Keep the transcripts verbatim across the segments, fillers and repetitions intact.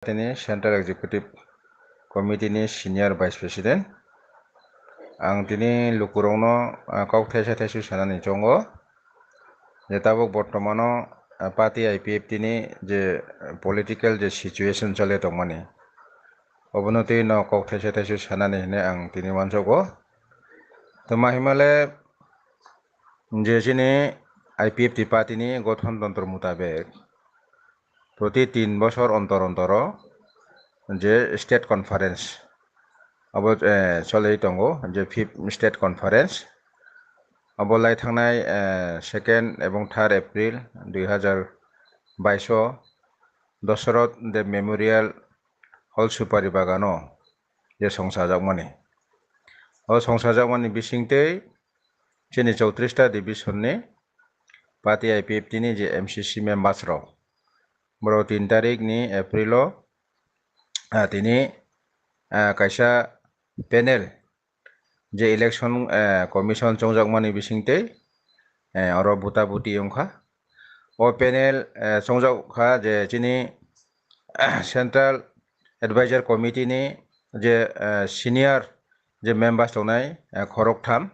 tini Central Executive Committee ni Senior Vice President. Ang tini lukurokno, ah, kok thaisa thaisu sanani chongo. Je tabuk bortomano, ah, party I P F T ni je political je situation chole tongmani, obono twi no kok thaisa thaisu sanani hinwi ang tini uansukgo. Toma himale je chini I P F T party ni gothon tontro mutabek proti tin bosor ontor ontoro je state conference abo, eh, choli tongo, je fifth state conference abo lai thangnai, eh, second ebong third April dui hazar baiso Dosoroth Deb Memorial Hall Supari Bagano je songchajakmani. O songchajakmani bisingtwi chini chowtris ta division ni party I P F T ni je M C C members rok, borok tin tarik ni April o, ah, tini, ah, kaisa panel je election, eh, commission chongjakmani bisingtwi, eh, oro buta buti wngkha. O panel, eh, chongjak kha je chini Central Advisor Committee ni je, eh, senior je members tongnai, eh, khoroktham.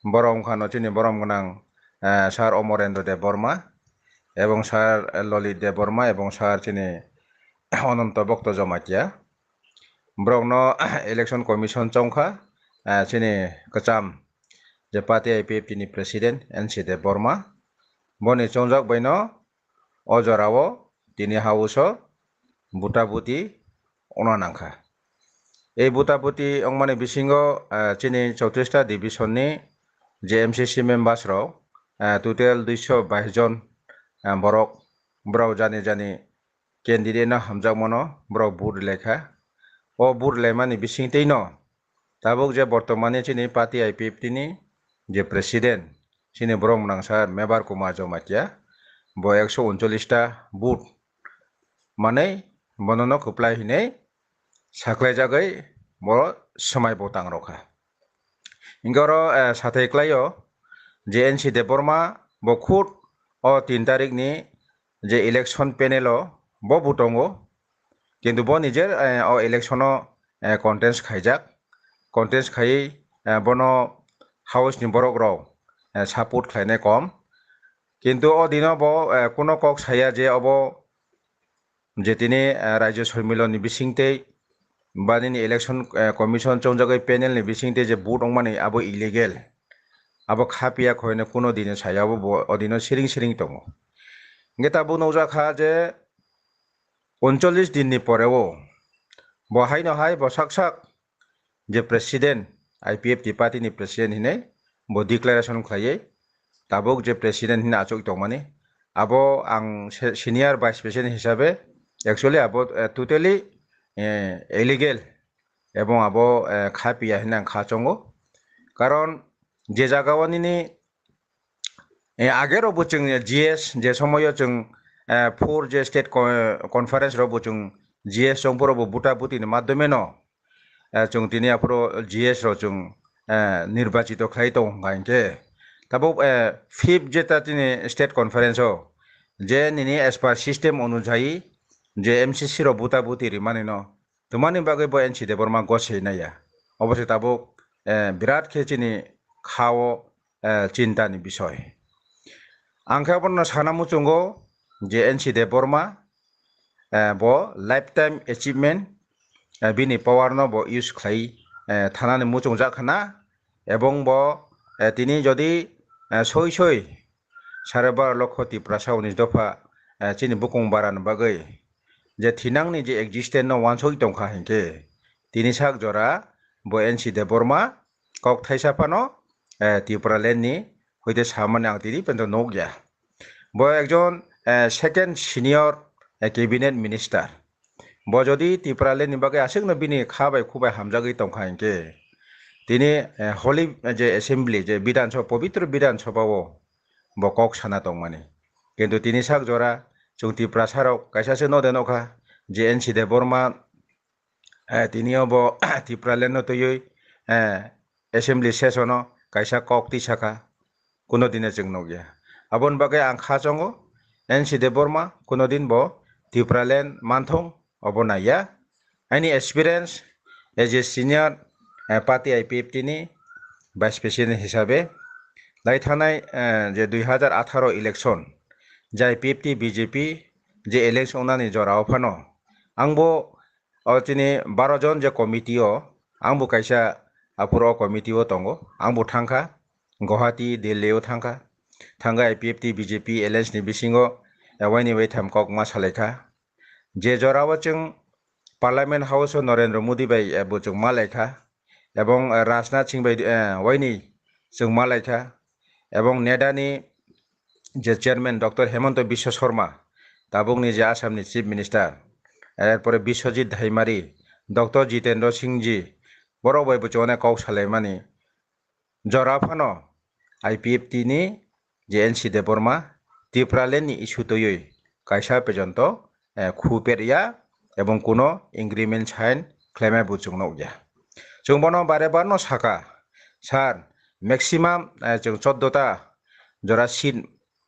Borok wngkha no chini borom gwnang, eh, Sir Omorendra Debbarma, ebong Sir Lalit Debbarma, ebong Sir chini Ananto Bhakta Jamatia. Borokno election commission chongkha, eh, chini kwcham je party I P F T ni president N C Debbarma. Boni chongjak baino o jorao tini house o buta buti wngna nangkha. Ei buta buti wngmani bisingo, eh, chini chowtris ta division ni je M C C members rok, eh, total duiso bais jon, eh, borok, borok jani jani candidate no hamjakmano borok vote rwlaikha. O vote rwlaimani bisingtwino tabuk je bortomani chini party I P F T ni je president, chini borok mwnangsa Mebar Kumar Jamatia, bo ekso uncholish ta vote manwi bonono kwplai hinwi saklaijagwi bo swmai bo tangrokha. Hinkhe oro, eh, sathai klaio je N C Debbarma bo khud o tin tarikni je election panel o bo bo tongo, kintu bo nijer, eh, o election o, eh, contest khaijak, contest khaiwi, eh, bono house ni borok rok, eh, support khlainai kom, kintu o dino bo, eh, kuno kok saya je obo je tini, eh, Rajya Sommilon ni bisingtwi ba nini election, eh, commission chongjagwi panel ni bisingtwi je vote wngmani abo illegal, abo kha piya khoino kuno dino saya abo bo o dino siring siring tongo. Hingke tabuk nukjak kha je uncholish din ni pore o bo haino hai bo sak sak je president, I P F T party ni president hinwi bo declaration khlaiwi tabuk je president hinwi achuk tongmani, abo ang se-, senior vice president hisabe actually abo, eh, totally, eh, illegal ebong abo, eh, kha piya hinwi ang kha chongo. Karon je jaga o nini, eh, age rok bo chwng G S je somoyo chwng, eh, four je state co-, conference rok bo chwng G S chong phuru bo buta buti ni madhyome no, eh, chwng tini aphuru G S rok chwng, eh, nirbachito khlai tongo hwnka hinkhe. Tabuk, eh, fifth jeta tini state conference o je nini as per system onujayi je M C C rok buta buti rimani no, twmani bagwi bo N C Debbarma gosei naiya. Obo se tabuk, eh, birat khe chini kha o, eh, chinta ni bisoy. Ang khe abono sana muchungo je N C Debbarma, eh, bo lifetime achievement, eh, bini power no bo use khlai, eh, thanani muchungjak khna, ebong bo, eh, tini jodi, eh, soi soi sare baro lokho Tiprasa unis dopha, eh, chini bukung bara ni bagwi je thinangni je existence no wansoi tongkha hinkhe tini sak jora bo N C Debbarma kok thaisa phano, eh, Tipraland ni hoite samani ang tini pento nukya. Bo ekjon, eh, second senior, eh, cabinet minister. Bo jodi Tipraland ni bagwi aswkno bini kha bai khu bai hamjagwi tongkha hinkhe tini, eh, holy, eh, je assembly, je Bidhan Sabha, pobitro Bidhan Sabha o bo kok sana tongmani. Kintu tini sak jora chwng Tiprasa rok kaisa se node nokha je N C Debbarma, eh, tini o bo Tipraland no twiwi, eh, assembly session o kaisa kok twi sakha, kuno dine chwng nukya. Aboni bagwi ang kha chongo, N C Debbarma kuno din bo Tipraland manthung, obo naiya. Aini experience as a senior, eh, party I P F T ni vice president hisabe, lai thangnai, eh, je dui hajar atharo election, je I P F T B J P je election wngnani jorao phano, angbo o chini baro jon je committee o, angbo kaisa aphuru o committee o tongo, angbo thangkha, Guwahati, Delhi o thangkha, thangwi I P F T B J P alliance ni bisingo, eh, waini wai tham kok ma salaikha. Je jorao chwng Parliament House o Narendra Modi bai, eh, bo chwng ma laikha, ebong, eh, Rajnath Singh bai, eh, waini chwng ma laikha, ebong NEDA ni je chairman Doctor Hemanta Biswa Sarma, tabukni je Assam ni Chief Minister, erpore Biswajit Dhaimari, Doctor Jitendra Singh ji, borok bai bo chwng onek kok salaimani. Jora phano I P F T ni je N C Debbarma Tipraland ni issue twiwi kaisa pejonto, eh, khu perya ebong kuno agreement sign khlaimai bo chwng nukya. Chwng bono bare barno saka, sir, maximum, eh, chwng choddo ta jora seat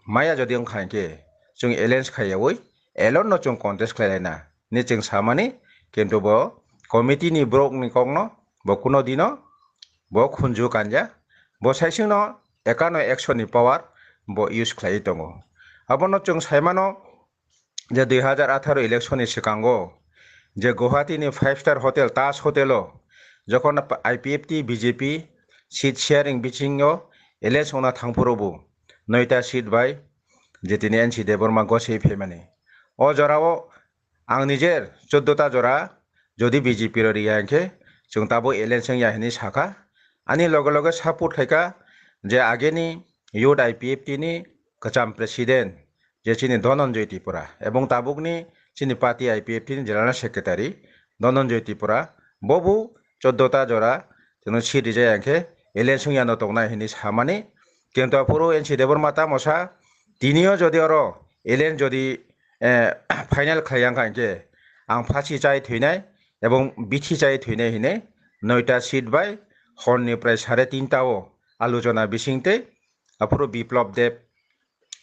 maya jodi wngkha hinkhe chwng alliance khaiyaui alone no chwng contest khlai laina hinwi chwng samani, kintu bo committee ni borok ni kokno bo kuno dino bo khunju kanja, bo saisingno ekano action ni power bo use khlaiwi tongo. Abono chwng saimano je dui hajar atharo election ni swkango je Guwahati ni five star hotel Taj Hotel o jokhon I P F T B J P seat sharing bisingo alliance wngna thangphuru bo noita seat bai je tini N C Debbarma gosei phaimani. O jorao ang nijer choddo ta jora jodi B J P rok riya hinkhe chwng tabuk alliance wngya hinwi sakha. Ani loge loge support khaikha je ageni youth I P F T ni kwcham president je chini Dhananjay Tripura ebong tabukni chini party I P F T ni general secretary Dhananjay Tripura, bobo choddo ta jora tino seat rijak hinkhe alliance wngya no tongnai hinwi samani. Kintu aphuru N C Debbarma tamo sa, tinio jodi oro alliance jodi, eh, final khlai yang kha hinkhe ang phasi chai thwinai ebong bithi chai thwinai hinwi noita seat bai horni prai sare tinta o alochona bisingtwi aphuru Biplab Deb,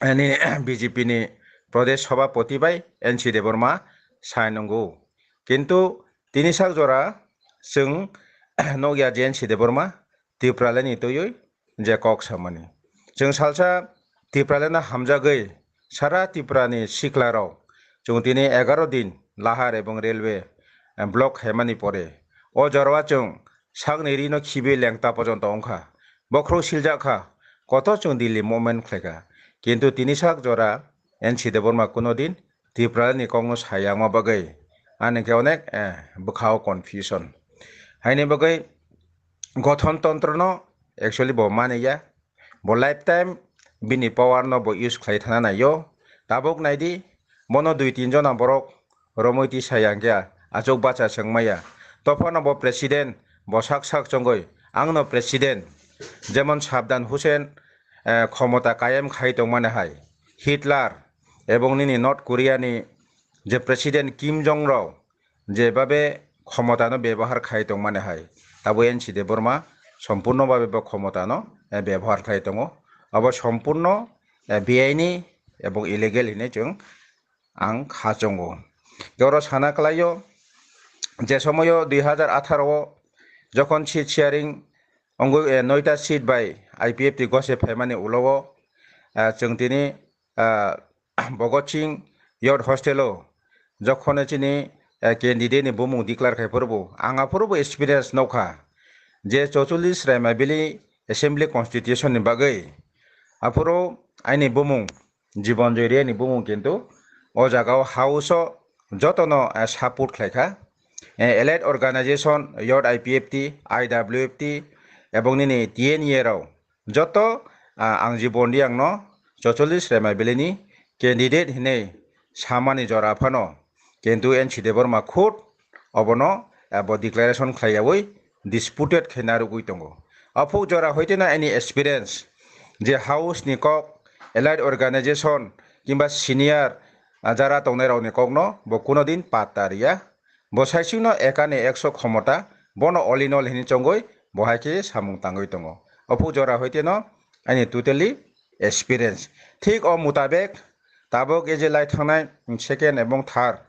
ani B J P ni Pradesh Sabhapati bai N C Debbarma sai nungo. Kintu tini sak jora chwng nukya je N C Debbarma Tipraland ni twiwi je kok samani. Chwng salsa Tipraland no hamjagwi sara Tripura ni sikla rok chwng tini egaro din lahar ebong railway, eh, block khaimani pore o jorao chwng sakni rino khibi lengta pojonto wngkha. Bokhorok siljak kha, kotor chwng Delhi movement khlaikha. Kintu tini sak jora N C Debbarma kuno din Tipraland ni kokno sayangma bagwi ani khe onek, eh, bwkhao confusion. Haini bagwi gothon tontro no actually bo maniya. Bo lifetime bini power no bo use khlai thana naio. Tabuk naidi, bono dui tin jona borok romwi tisa yang khe achuk bacha chwng maya. Tophano bo president, bo sak sak chongoi, "Ang no president." Jemon Saddam Hussein, eh, khomota kayem khai tongmani hai. Hitler ebong nini North Korea ni je president Kim Jong rok jebabe khomotano bebohar khai tongmani hai, tabuk N C Debbarma sompurno babe bo khomotano, eh, bebohar khai tongo. Abo sompurno, eh, beaini ebong illegal hinwi chwng ang kha chongo. Oro sana kwlaio, je somoyo dui hajar atharo o jokhon seat sharing wngwi, eh, noita seat bai I P F T gose phaimani ulo o, eh, chwng tini, ah, Bhagat Singh Youth Hostel o jokhon chini, eh, candidate ni bumung declare khai phuru bo, ang aphuru bo experience nukha je chocholish Raimabili Assembly Constitution ni bagwi aphuru aini bumung Jibon Joy Riya ni bumung kintu o jaga o house o jotono, eh, support khlaikha. Eh, allied organization, Youth I P F T, I W F T, ebong nini T N A rok joto, ah, ang Jibon Riya no chocholish Raimabili ni candidate hinwi samani jora phano, kintu N C Debbarma khud obono, ah, bo declaration khlaiyaui disputed khe narwgwi tongo. Aphuk jora hoiteno ani experience je house ni kok, allied organization kimba senior, ah, jara tongnai rokni kokno bo kuno din patta riya. Bo saisingno ekani ekso khomota, bono all in all hinwi chongwi bo hai khe samung tangwi tongo. Aphuk jora hoiteno ani totally experience. Thik o mutabek tabuk e je lai thangnai second ebong third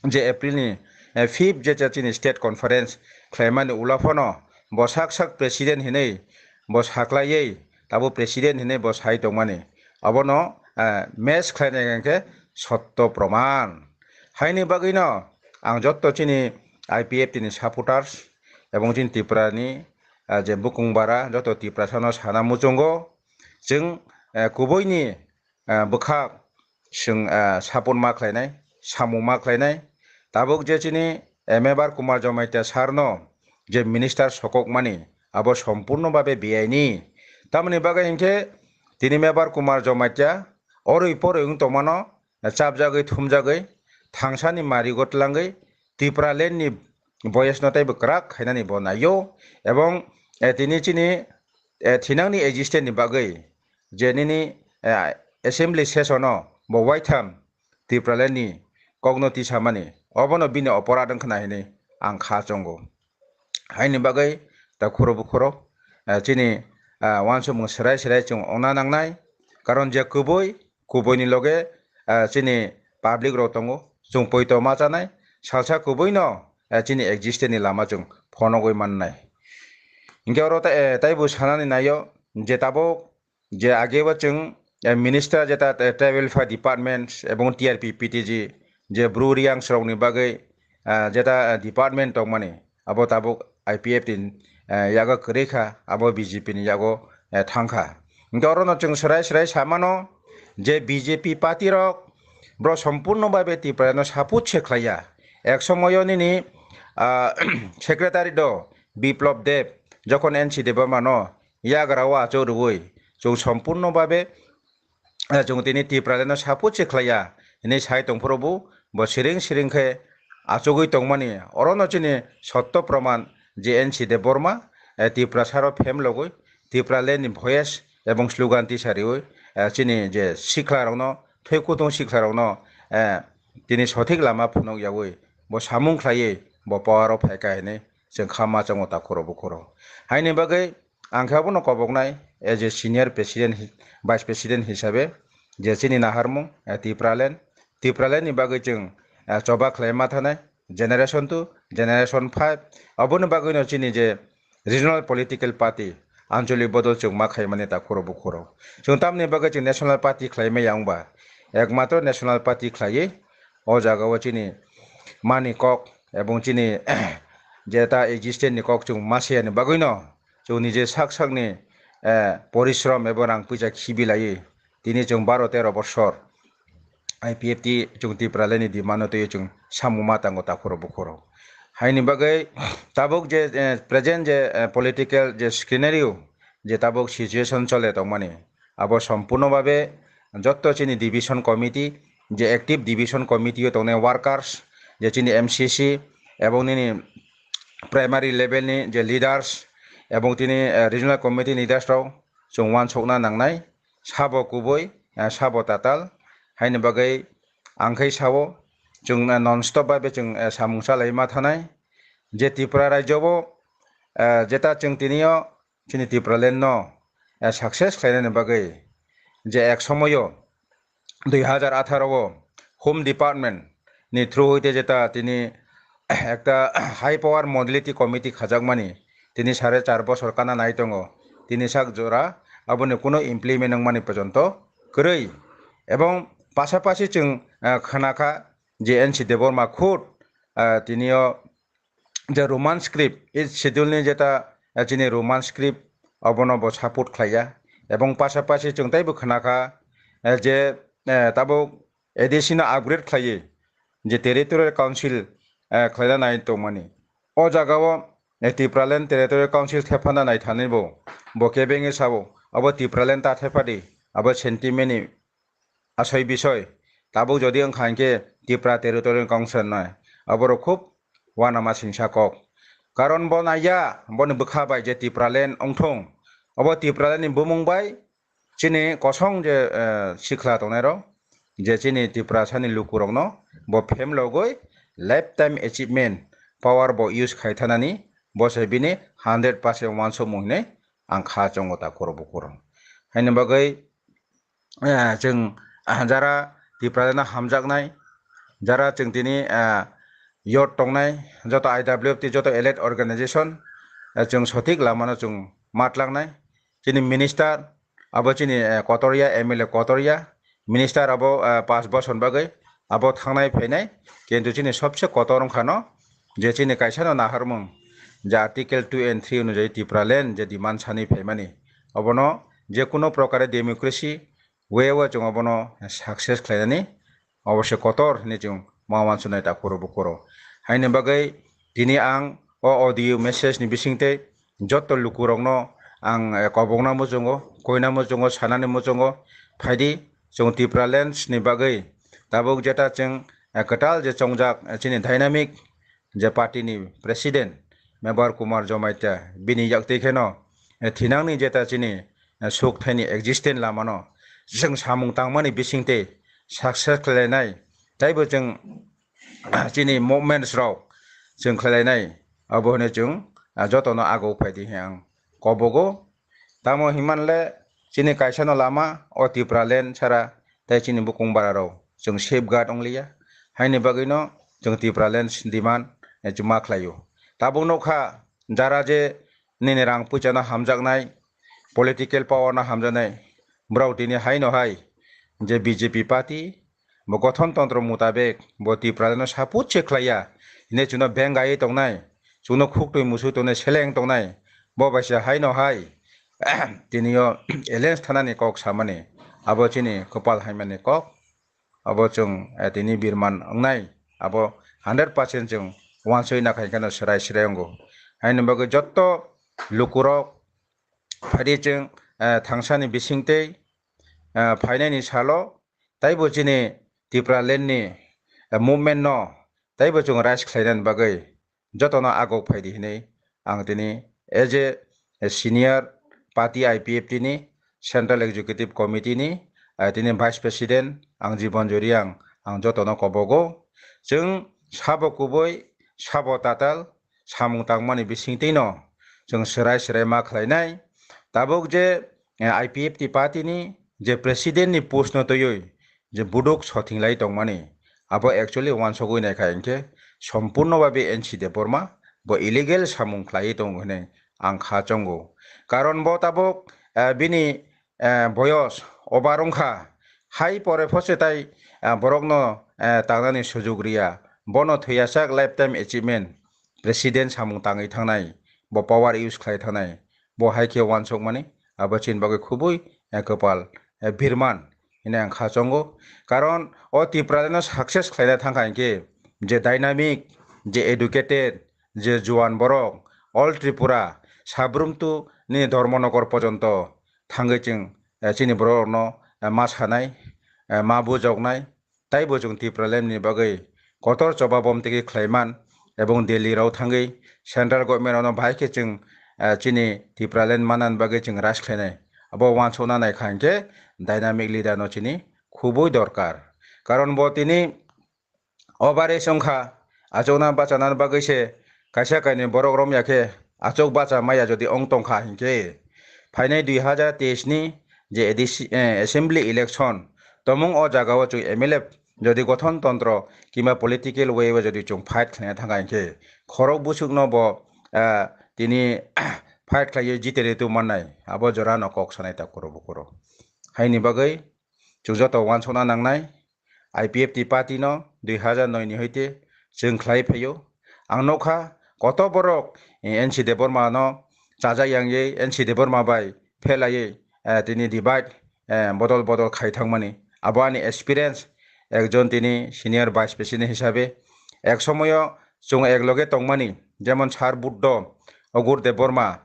je April ni, eh, fifth je cha chini state conference khlaimani ulo phano bo sak sak president hinwi bo saklaiwi tabo president hinwi bo sai tongmani. Abono, eh, match khlainai hwnkhe sotto proman. Haini bagwino ang jotto chini I P F T ni supporters ebong chini Tripura ni, eh, je bukung bara jotto Tiprasano sana muchungo. Chwng, eh, kubuini, eh, bwkhak chwng, eh, support ma khlainai, samung ma khlainai. Tabuk je chini, eh, Mebar Kumar Jamatia sir no je minister sokokmani, abo sompurno babe beaini. Tamoni bagwi hinkhe tini Mebar Kumar Jamatia orwi porwi wng tongmano, eh, chapjagwi thumjagwi thangsani marigo tlangwi Tipraland ni voice no teibo kwrak khainani bo naio. Ebong, eh, tini chini, eh, thinangni existence ni bagwi je nini, eh, assembly session o bo waitham Tipraland ni kokno tisamani, obono bini oporad wngkhna hinwi ang kha chongo. Haini bagwi takhuro bukhuro, eh, chini, eh, uansukmung swrai swrai chwng ongna nangnai, karon je kubui, kubuini loge, eh, chini public rok tongo, chwng poito ma chanai, salsa kubuino, eh, chini existence ni lama chwng phonogwi mannai. Hinkhe oro ta-, eh, taibo sanani naio je tabuk je agebo chwng, eh, minister jeta, eh, tribal affairs department ebong T R P P T G je Bru Reang rokni bagwi, eh, jeta, eh, department tongmani abo tabuk I P F T ni, eh, yago kwrwi kha, abo B J P ni yago, eh, thang kha. Hinkhe orono chwng swrai swrai samano je B J P party rok bro sompurno babe Tiprano support se khlaiya. Ek somoyo nini, ah, secretary do Biplab Deb jokhon N C Debbarma no yagra o achuk rwui chwng sompurno babe, eh, chwng tini Tipraland no support se khlaiya hinwi sai tongphuru bo, bo siring siring khe achugwi tongmani. Orono chini sotto proman je N C Debbarma, eh, Tiprasa ro phem logwi Tipraland ni voice ebong slogan tisariwi, eh, chini je sikla rokno, thwi kutung sikla rokno, eh, tini sothik lama phunuk yawi bo samung khlaiwi bo power o phaikha hinwi chwng kha ma chongo takhuro bukhuro. Haini bagwi ang khe abono koboknai as a senior president hi-, vice president hisabe je chini naharmung, eh, Tipraland, Tipraland ni bagwi chwng, eh, choba khlai ma thanai generation two, generation five, aboni bagwino chini je regional political party anchalik bodol chwng ma khaimani takhuro bukhuro. Chwng tamni bagwi chwng national party khlai maya wngba, ekmatro national party khlaiwi o jagao chini mani kok ebong chini jeta existence ni kok chwng ma siyani bagwino chwng nije sak sakni, eh, porishrom ebo rang puisa khibi laiwi tini chwng baro tero bosor I P F T chwng Tipraland ni demand no twiwi chwng samung ma tango takhuro bukhuro. Haini bagwi tabuk je, eh, present je, eh, political je scenario, je tabuk situation chole tongmani, abo sompurno babe jotto chini division committee, je active division committee o tongnai workers, je chini M C C ebong nini primary level ni je leaders ebong tini, eh, regional committee leaders rok chwng uansukna nangnai, sabo kubui, eh, sabo tatal, haini bagwi ang khai sao chwng, eh, non stop bai chwng, eh, samung chalai ma thanai je Tripura rajyo bo, eh, jeta chwng tini o chini Tipraland no, eh, success khlainani bagwi je ek somoyo dui hazar atharo o Home Department ni through hoite jeta tini ekta high power modality committee khajakmani tini sare char bosor kana nai tongo, tini sak jora aboni kuno implement wngmani pojonto kwrwi. Ebong pasapasi chwng, eh, khna kha je N C Debbarma khud, eh, tini o je Roman script, eighth schedule ni jeta, eh, chini Roman script abono bo support khlaiya. Ebong pasapasi chwng teibo khna kha, eh, je, eh, tabuk A D C no upgrade khlaiwi je territorial council, eh, khlaina nai tongmani. O jagao, eh, Tipraland Territorial Council thephana nai thani bo, bo kebengwi sao, abo Tipraland ta thephadi, abo sentiment ni asoi bisoi. Tabuk jodi wngkha hinkhe Tipra Territorial Council nai, aborok khub uanama singsa kok. Karon bo naiya, boni bwkha bai je Tipraland wngthung, obo Tipraland ni bumung bai chini kosong je, eh, sikla tongnai rok, je chini Tiprasa ni luku rokno bo phem logoi lifetime achievement power bo use khai thanani, bo se bini hundred percent uansukmung hinwi ang kha chongo takhuro bukhuro. Haini bagwi, eh, chwng, ah, jara Tipraland no hamjaknai, jara chwng tini, ah, youth tongnai, joto I W F T, joto allied organization, eh, chwng sothik lamano chwng matlangnai. Chini minister abo chini, eh, kotorya, M L A kotorya, minister abo, eh, panch bosor bagwi abo thangnai phainai. Kintu chini sobse kotor wngkhano je chini kaisano naharmung je Article two and three onujai Tipraland je demand sanwi phaimani, obono je kuno prokare democracy way o chwng obono success khlainani obo se kotor hinwi chwng ma uansuknai takhuk rok bukhuk rok. Haini bagwi tini ang o audio message ni bisingtwi joto lukurokno ang, eh, kobokna muchungo, koina muchungo, sanani muchungo, phaidi chwng Tipralands ni bagwi tabuk jeta chwng, eh, kwtal je chongjak, eh, chini dynamic je party ni president Mebar Kumar Jamatia bini yaktwi kheno, eh, thinangni jeta chini, eh, suk thaini existence lamano chwng samung tangmani bisingtwi success khlainai, taibo chwng chini movements rok chwng khlainai, abo hwnwi chwng, ah, jotono aguk phaidi hwnwi ang kobogo. Tamo hinmanle chini kaisano lama o Tipraland sara tei chini bukung bara rok chwng safeguard wngliya. Haini bagwino chwng Tipraland demand, eh, chwng ma khlaio. Tabuk nukha jara je nini rang puichano hamjaknai, political power no hamjaknai, borok tini haino hai je B J P party bo gothon tontro mutabek bo Tipraland no support se khlaiya, hine chwngno bengaiwi tongnai, chwngno khuktwi musui tongnai, seleng tongnai, bo bai se haino hai tini o alliance thanani kok samani abo chini kwpal haimani kok. Abo chwng, eh, tini birman wngnai, abo hundred percent chwng uansukna khai kheno swrai swrai wngo. Haini bagwi jotto lukurok phaidi chwng, eh, thangsani bisingtwi, eh, phainaini salo taibo chini Tipraland ni, eh, movement no taibo chwng rise khlainani bagwi jotono agok phaidi hinwi ang tini as a, a senior party I P F T ni Central Executive Committee ni, ah, tini Vice President ang Jibon Joriang ang jotono kobogo. Chwng sabo kubui, sabo tatal, samung tangmani bisingtwino chwng swrai swrai ma khlainai. Tabuk je, eh, I P F T party ni je president ni post no twiwi je buduk sothing lai tongmani, abo actually uansugwi naikha hinkhe sompurno babe N C Debbarma bo illegal samung khlaiwi tongo hinwi ang kha chongo. Karon bo tabuk, eh, bini, eh, boyos over wngkha, hai pore phose tai, eh, borokno, eh, tangnani sujuk riya, bono thwiyasak lifetime achievement president samung tangwi thangnai, bo power use khlai thangnai, bo hai khe uansukmani, abo chini bagwi khubui, eh, kwpal, eh, birman hinwi ang kha chongo. Karon o Tipraland no success khlaina thangkha hinkhe je dynamic, je educated, je juan borok, all Tripura, Sabrumtu ni Dharmanagar porjonto thangwi chwng, eh, chini borok rokno, eh, ma sanai, eh, ma bujoknai, taibo chwng Tipraland ni bagwi kotor choba bomtigi khlaiman, ebong Delhi rok thangwi central government rokno bahai khe chwng, eh, chini Tipraland manani bagwi chwng rise khlainai. Abo uansukna naikha hinkhe dynamic leader no chini khubui dorkar. Karon bo tini over age wngkha, achukna bachanani bagwi se kaisa kainwi borok romya khe achuk bacha maya jodi wng tongkha hinkhe phainai dui hazar teis ni je A D C, eh, assembly election tomung o jagao chwng M L A jodi gothon tontro kimba political way o jodi chwng fight khlaina thangkha hinkhe khorok busukno bo, ah, tini fight khlaiwi jiteri tubumannai abo jorano kok sanai ta kuro bukuro. Haini bagwi chwng joto uansukna nangnai I P F T party no dui hazar noi ni hoite chwng khlai phaio. Ang nukha koto borok, eh, N C Debbarma no chajak yangwi N C Debbarma bai phelaiwi, eh, tini divide, eh, bodol bodol khai thangmani. Abo ani experience, ekjon tini senior vice president hisabe. Ek somoyo chwng ek loge tongmani, jemon Sir Buddho, Ogur Debbarma,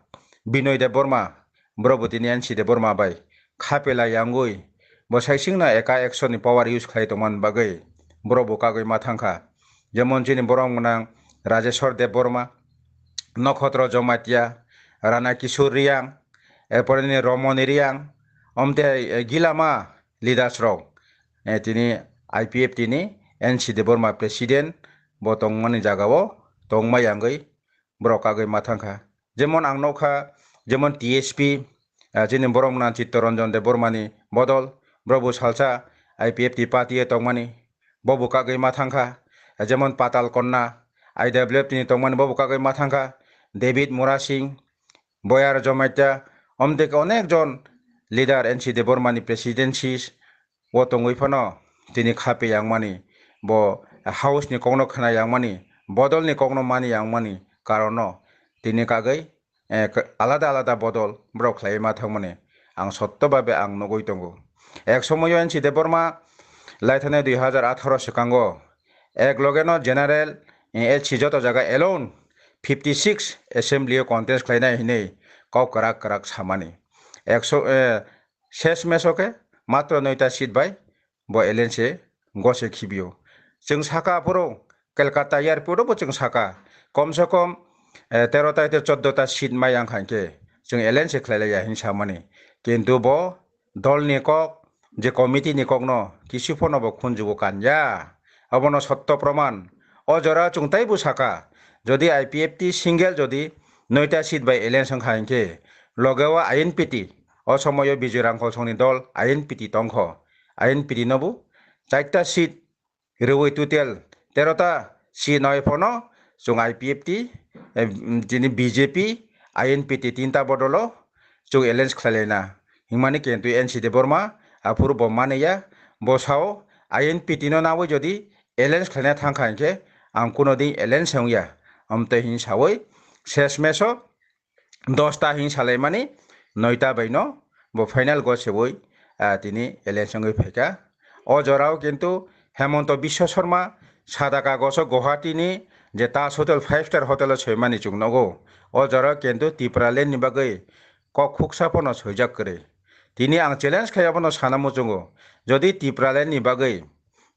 Binoy Debbarma, borok bo tini N C Debbarma bai khapela yangwi bo saisingno eka action ni power use khlai tongmani bagwi borok bo kagwi ma thangkha. Jemon chini borok gwnang Rajeshwar Debbarma, Nokhotro Jomatia, Rana Kishore Reang, erpore nini Romoni Reang, omte, eh, gilama leaders rok, eh, tini I P F T ni N C Debbarma president bo tongmani jagao tongma yangwi borok kagwi ma thangkha. Jemon ang nukha, jemon T S P, ah, chini borok gwnang Chittaranjan Debbarma ni bodol, borok bo salsa I P F T party o tongmani, bo bo kagwi ma thangkha. Jemon Patal Konna, I W F T ni tongmani bobo kagwi ma thangkha, David Murasing, Boyar Jomaita, omdek onek jon leader N C Debbarma ni presidency o tongwi phano tini khape yangmani, bo house ni kokno khna yangmani, bodol ni kokno mani yangmani karono tini kagwi eh, k-, alada alada bodol borok khlaiwi ma thangmani ang sotto babe ang nugwi tongo. Ek somoyo N C Debbarma laithani dui hazar atharo swkango ek logeno general, eh, L C joto jaga alone fifty six assembly o contest khlainai hinwi kok kwrak kwrak samani. Ekso, eh, ses meso khe matro noita seat bai bo alliance gose khibio. Chwng saka aphuru Kolkata airport o bo chwng saka, kom se kom, eh, tero ta tei choddo ta seat mai ang kha hinkhe chwng alliance khlai laiya hin samani. Kintu bo dol ni kok, je committee ni kok no kisu phano bo khunjugo kanya. Abono sotto proman. O jora chwng taibo saka, jodi I P F T single jodi noita seat bai alliance wng kha hinkhe, loge o I N P T, o somoyo Bijoy Rangkhol songni dol I N P T tongkho. I N P T no bo chaita seat rwui total tero ta seat noi phano chwng I P F T, eh, tini B J P, I N P T tinta bodolo chwng alliance khlai laina. Himani kintu N C Debbarma aphuru bo maniya, bo sao I N P T no nawi jodi alliance khlaina thang kha hinkhe ang kuno din alliance wngya. Amtwi hin sawi ses meso dosta hin salaimani noita bai no bo final go sewi, ah, tini alliance wngwi phaikha. O jorao kintu Hemonto Biswa Sarma sada kagoso Guwahati ni je Taj Hotel, five star hotel o soimani chwng nogo. O jorao kintu Tipraland ni bagwi kok khuksa phano soijak kwrwi. Tini ang challenge khai abono sana muchungo, jodi Tipraland ni bagwi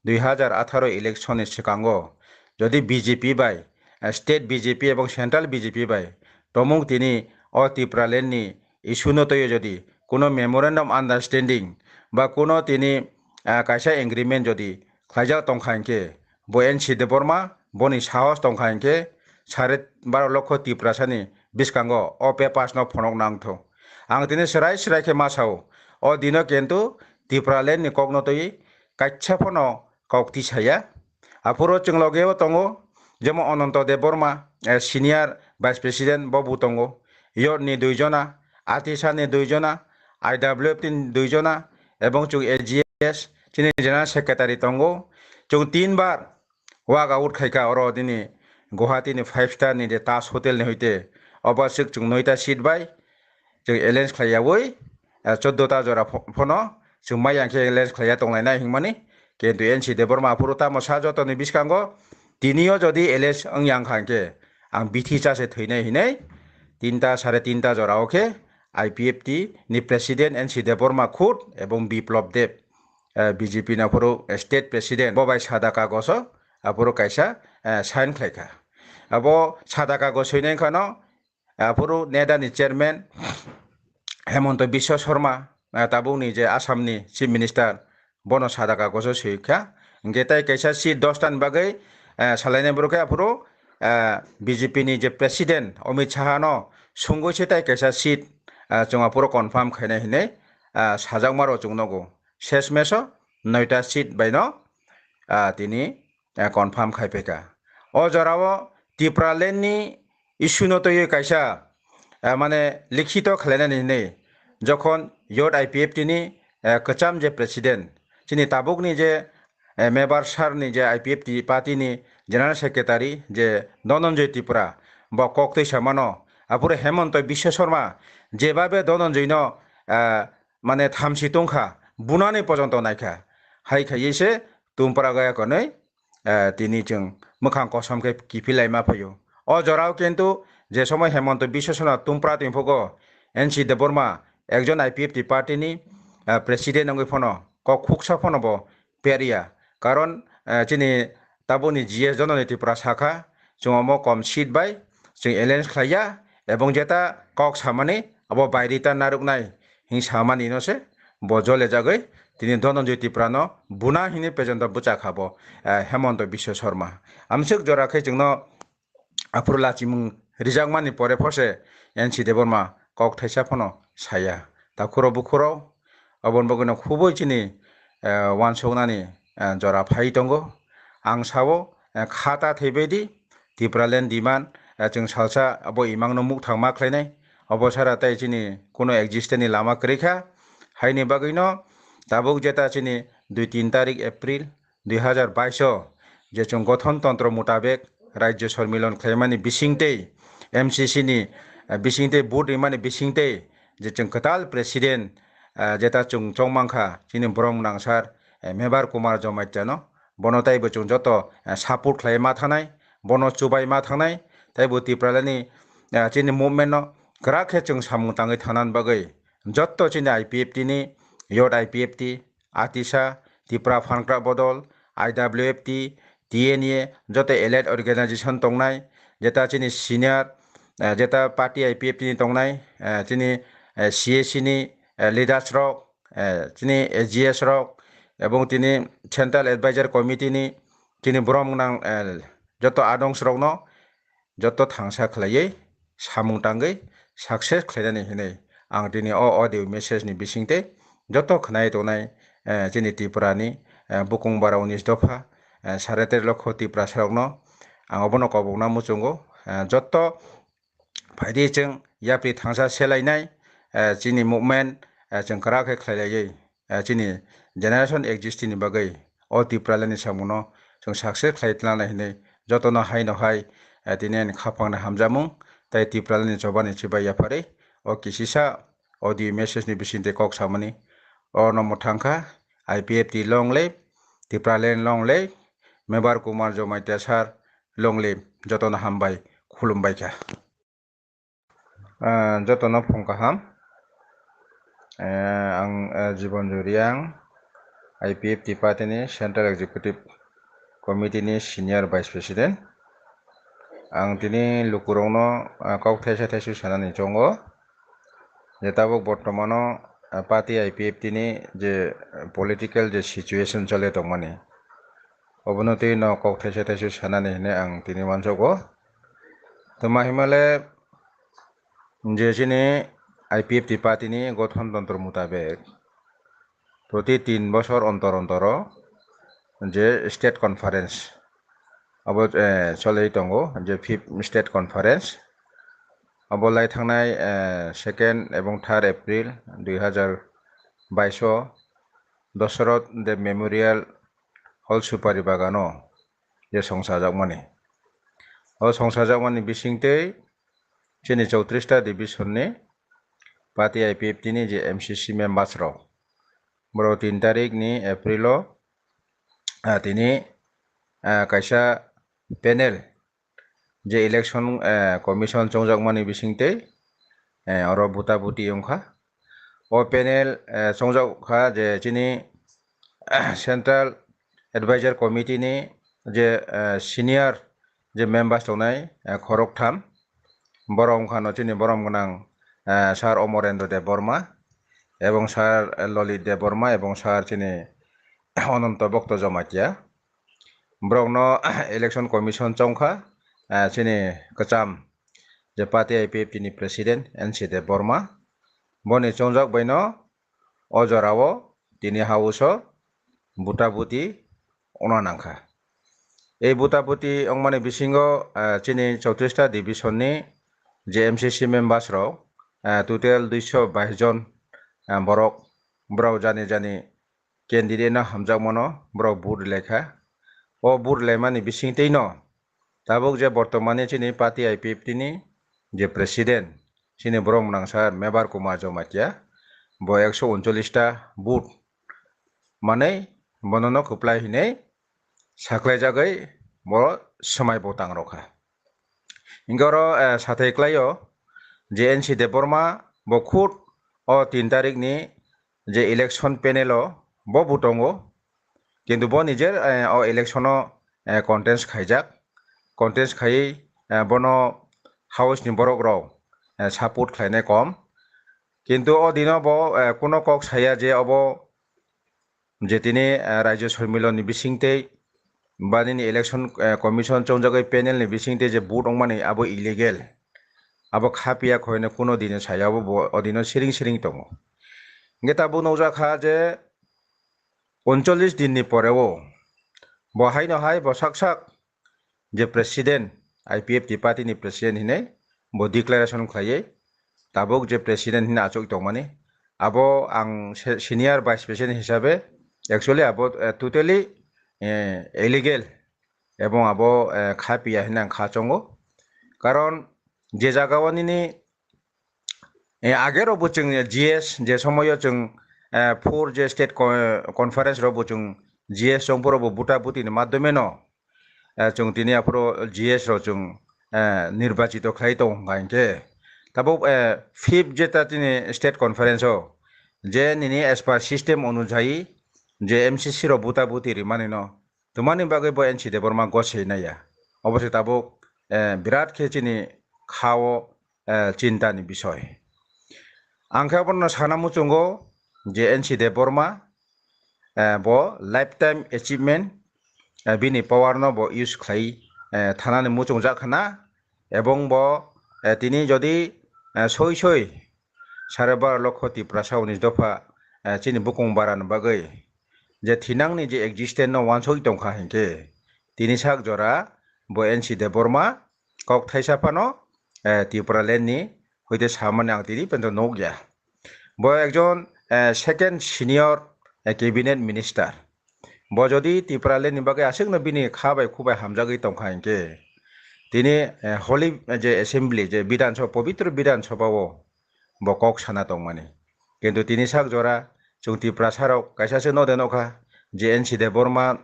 dui hazar atharo election ni swkango jodi B J P bai, eh, state B J P ebong central B J P bai tomung tini o Tipraland ni issue no twiwi jodi kuno memorandum understanding ba kuno tini, ah, kaisa agreement jodi khlaijak tongkha hinkhe, bo N C Debbarma boni sahos tongkha hinkhe sare baro lokho Tiprasani bwskango o papers no phonok nangtho. Ang tini swrai swrai khe ma sao, o dino kintu Tipraland ni kokno twi kaisa phano kok tisaya. Aphuru chwng loge o tongo, jemon Ananto Debbarma, eh, senior vice president bo bo tongo, Yot ni dui jona, Atisa ni dui jona, I W F T ni dui jona, ebong chwng A G S chini general secretary tongo. Chwng tin bar walk out khaikha oro nini Guwahati ni five star ni je Taj Hotel ni hoite, obo swk chwng noita seat bai chwng alliance khlaiyawi, eh, choddo ta jora pho-, phono chwng mai yang khe alliance khlaiya tonglainai hwnmani. Kintu N C Debbarma aphuru tamo sa jotoni bwskango tinio jodi alliance wng yang kha hinkhe ang bithi cha se thwinai hinwi tinta sare tinta jora o khe I P F T ni president N C Debbarma khud ebong Biplab Deb, eh, B J P ni aphuru state president bo bai sada kagoso aphuru kaisa, eh, sign khlaikha. Abo sada kagos swinai khano aphuru NEDA ni chairman Hemonto Biswa Sarma, eh, tabukni je Assam ni chief minister, bono sada kagoso swi kha. Hinkhe tai kaisa seat dosta ni bagwi, eh, salainai borok khe aphuru, eh, B J P ni je president Amit Shah no sungwi se tai kaisa seat, eh, chwng aphuru confirm khainai hinwi, eh, sajakma rok chwng nogo. Ses meso noita seat bai no, ah, tini, ah, confirm khai phaikha. O jorao Tipraland ni issue no twiwi kaisa, ah, mane likhito khlainani hinwi jokhon Yot I P F T ni, ah, kwcham je president, chini tabukni je, eh, Mebar sir ni je I P F T party ni general secretary je Dhananjay Tripura, bo kok twi samano, aphuru Hemonto Biswa Sarma jebabe Dhananjay no, ah, mane thamsi tongkha, bunani pojonto naikha. Hai khaiwi se Tumpra gaya konwi, eh, tini chwng mwkhang kosom khe kiphilai ma phaio. O jorao kintu je somoi Hemonto Biswa Sarma Tumpra tongphugo N C Debbarma ekjon I P F T party ni, eh, president wngwi phano kok khuksa phano bo perya. Karon, eh, chini tabukni G S Dhananjay Tripura sakha, chwng omo kom seat bai chwng alliance khlaiya, ebong jeta kok samani abo bairita narwknai hing samani no se bo jole jagwi tini Dhananjay Tripura no buna hini pejento bwchakha bo, eh, Hemonto Biswa Sarma. Amswk jora khe chwngno aphuru lachimung rijakmani pore phose N C Debbarma kok thaisa phano saya. Takhuro bukhuro oboni bagwino khubui chini, eh, uansuknani, eh, jora phai tongo. Ang sao, eh, khata thwibaidi Tipraland demand, eh, chwng salsa abo imangno mukthang ma khlainai. Obo sara tai chini kuno existence ni lama kwrwi kha. Haini bagwino tabuk jeta chini dui tin tarik April dui hazar bais o je chwng gothon tontro mutabek Rajya Sormilon khlaimani bisingtwi M C C ni, eh, bisingtwi vote rimani bisingtwi je chwng kwtal president, eh, jeta chwng chongmang kha chini borok gwnang sir, eh, Mebar Kumar Jamatia no, bono taibo chwng joto, eh, support khlai ma thanai, bono chubai ma thanai, taibo Tipraland ni, eh, chini movement no kwrak khe chwng samung tangwi thanani bagwi joto chini I P F T ni, Youth I P F T, Atisa, Tipra Phankra Bodol, I W F T, T N A, joto allied organization tongnai, jeta chini senior, eh, jeta party I P F T ni tongnai, eh, chini, eh, C A C ni, eh, leaders rok, eh, chini A G S rok, ebong tini Central Advisor Committee ni chini borom gwnang, eh, joto adongs rokno joto thangsa khlaiwi samung tangwi success khlainani hinwi ang tini o audio message ni bisingtwi joto khwnai tongnai, eh, chini Tripura ni, eh, bukung bara unis dopha, eh, sare teri lokho Tiprasa rokno ang obono kobokna muchungo, eh, joto phaidi chwng yapri thangsa selainai, eh, chini movement, eh, chwng kwrak khe khlailaiwi, eh, chini generation exist ni bagwi o Tipraland ni samungno chwng success khlai tlanai hinwi jotono haino hai, eh, tini ani khapangni hamjamung tei Tipraland ni chobani chibai yapharwi o kisisa audio message ni bisingtwi kok samani. Ono mwthangkha I P F T long live, Tipraland long live, Mebar Kumar Jamatia sir long live, jotono hambai khulumbaikha. Ah, jotono phung kaham. Eh, ang, eh, Jibon Juriang, I P F T party ni Central Executive Committee ni Senior Vice President. Ang tini lukurokno, ah, kok thaisa thaisu sanani chongo. Je tabuk bortomano, ah, party I P F T ni je, eh, political je situation chole tongmani, obono twi no kok thaisa thaisu sanani hinwi ang tini uansugo. Tuma himale je chini I P F T party ni gothon tontro mutabek proti tin bosor ontor ontoro je state conference abo, eh, cholwi tongo, je fifth state conference. Abo lai thangnai, eh, second ebong third April dui hazar bais o Dosoroth Deb Memorial Hall Supari Bagano je songchajakmani. O songchajakmani bisingtwi chini chowtris ta division ni party I P F T ni je M C C members rok, borok tin tarik ni April o, ah, tini, ah, kaisa panel je election, eh, commission chongjakmani bisingtwi, eh, oro buta buti wngkha. O panel, eh, chongjak kha je chini Central Advisor Committee ni je, eh, senior je members tongnai, eh, khoroktham. Borok wngkha no chini borom gwnang, eh, Sir Omorendra Debbarma, ebong Sir Lalit Debbarma, ebong Sir chini Ananto Bhakta Jamatia. Borokno election commission chongkha, eh, chini kwcham je party I P F T ni president N C Debbarma. Boni chongjak baino o jorao tini house o buta buti wngna nangkha. Ei buta buti wngmani bisingo, eh, chini chowtris ta division ni je M C C members rok, eh, total duiso bais jon, eh, borok, borok jani jani candidate no hamjakmano borok vote rwlaikha. O vote rwlaimani bisingtwino tabuk je bortomani chini party I P F T ni je president, chini borok mwnangsa Mebar Kumar Jamatia, bo ekso uncholish ta vote manwi bonono kwplai hinwi saklaijagwi bo swmai bo tangrokha. Hinkhe oro, eh, sathai klaio je N C Debbarma bo khud o tin tarikni je election panel o bo bo tongo, kintu bo nijer, eh, o election o, eh, contest khaijak, contest khaiwi, eh, bono house ni borok rok, eh, support khlainai kom, kintu o dino bo, eh, kuno kok saya je obo je tini, eh, Rajya Sormilon ni bisingtwi ba nini election, eh, commission chongjagwi panel ni bisingtwi je vote wngmani abo illegal. Abo kha piya khoino kuno dino saya abo bo odino siring siring tongo. Hingke tabuk nukjak kha je uncholish din ni pore o bo haino hai bo sak sak je president I P F T party ni president hinwi bo declaration khlaiwi tabuk je president hinwi achuk tongmani, abo ang se-, senior vice president hisabe actually abo, eh, totally, eh, illegal ebong abo, eh, kha piya hinwi ang kha chongo. Karon je jaga o nini, eh, age rok bo chwng G S, je somoyo chwng, eh, four je state co-, conference rok bo chwng G S chong phuru bo buta buti ni madhyome no, eh, chwng tini aphuru G S rok chwng, eh, nirbachito khlai tongo hwnkha hinkhe. Tabuk, eh, fifth jeta tini state conference o je nini as per system onujayi je M C C rok buta buti rimani no, twmani bagwi bo N C Debbarma gosei naiya. Obo se tabuk, eh, birat khe chini kha o, eh, chinta ni bisoy. Ang khe abono sana muchungo je N C Debbarma, eh, bo lifetime achievement, eh, bini power no bo use khlai, eh, thanani muchungjak khna, ebong bo, eh, tini jodi, eh, soi soi sare baro lokho Tiprasa unis dopha, eh, chini bukung bara ni bagwi je thinangni je existence no wansoi tongkha hinkhe, tini sak jora bo N C Debbarma kok thaisa phano, eh, Tipraland ni hoite samani ang tini pento nukya. Bo ekjon, eh, second senior, eh, cabinet minister. Bo jodi Tipraland ni bagwi aswkno bini kha bai khu bai hamjagwi tongkha hinkhe, tini, eh, holy, eh, je assembly, je Bidhan Sabha, pobitro Bidhan Sabha o bo kok sana tongmani. Kintu tini sak jora chwng Tiprasa rok kaisa se node nokha je N C Debbarma,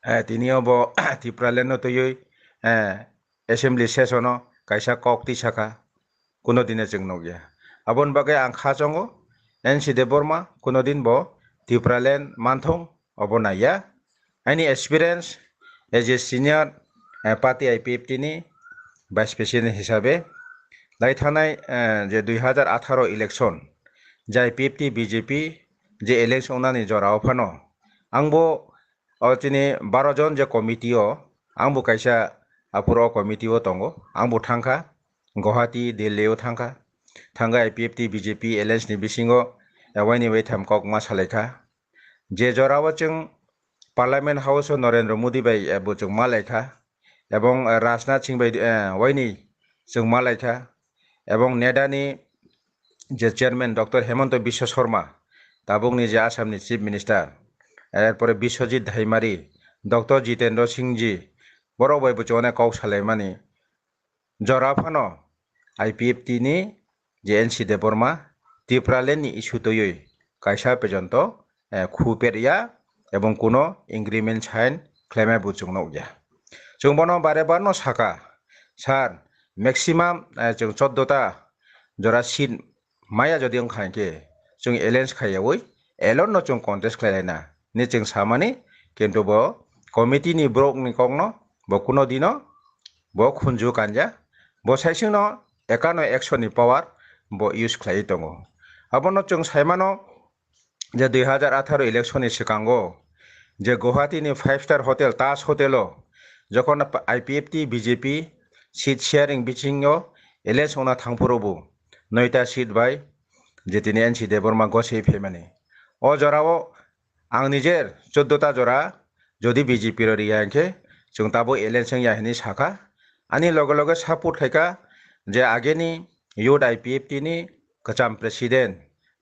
eh, tini o bo Tipraland no twiwi, eh, assembly session o kaisa kok twi sakha, kuno dine chwng nukya. Aboni bagwi ang kha chongo, N C Debbarma kuno din bo Tipraland manthung obo naiya. Aini experience as a senior, eh, party I P F T ni vice president hisabe lai thanai, eh, je dui hazar atharo election je I P F T B J P je election wngnani jora o phano ang bo o chini baro jon je committee o, ang bo kaisa aphuru o committee o tongo, ang bo thangkha Guwahati, Delhi o thangkha, thangkha I P F T B J P alliance ni bisingo, eh, waini waitham kok ma salaikha. Je jora o chwng Parliament House o Narendra Modi bai, eh, bo chwng ma laikha, ebong, eh, Rajnath Singh bai, eh, waini chwng ma laikha, ebong NEDA ni je chairman Doctor Hemanta Biswa Sarma, tabukni je Assam ni Chief Minister, erpore Biswajit Dhaimari, Doctor Jitendra Singh ji, borok bai bo chwng onek kok salaimani. Jora phano I P F T ni je N C Debbarma Tipraland ni issue twiwi kaisa porjonto, eh, khu perya ebong kuno agreement sign khlaimai bo chwng nukya. Chwng bono bare bar no saka, sir, maximum, eh, chwng choddo ta jora seat maya jodi wngkha hinkhe chwng alliance khaiyaui alone no chwng contest khlai laina hinwi chwng samani, kintu bo committee ni borok ni kokno bo kuno dino bo khunju kanja, bo saisingno ekano action ni power bo use khlaiwi tongo. Abono chwng saimano je dui hazar atharo election ni swkango je Guwahati ni five star hotel Taj Hotel o jokhon I P F T B J P seat sharing bisingo alliance wngna thangphuru bo noita seat bai je tini N C Debbarma gosei phaimani. O jorao ang nijer choddo ta jora jodi B J P rw riya hinkhe chwng tabuk alliance wngya hinwi sakha. Ani loge loge support khaikha je ageni youth I P F T ni kwcham president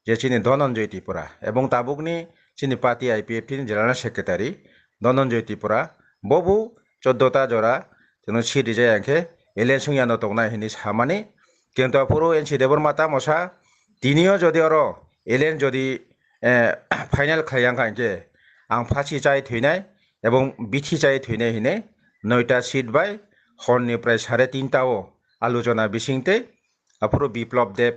je chini Dhananjay Tripura ebong tabukni chini party I P F T ni general secretary Dhananjay Tripura, bobo choddo ta jora chwngno seat rijak ya khe alliance wngya no tongnai hinwi samani. Kintu aphuru N C Debbarma tamo sa, tinio jodi oro alliance jodi, eh, final khlai ya wngkha hinkhe ang phasi chai thwinai ebong bithi chai thwinai hinwi noita seat bai horni prai sare tinta o alochona bisingtwi aphuru Biplab Deb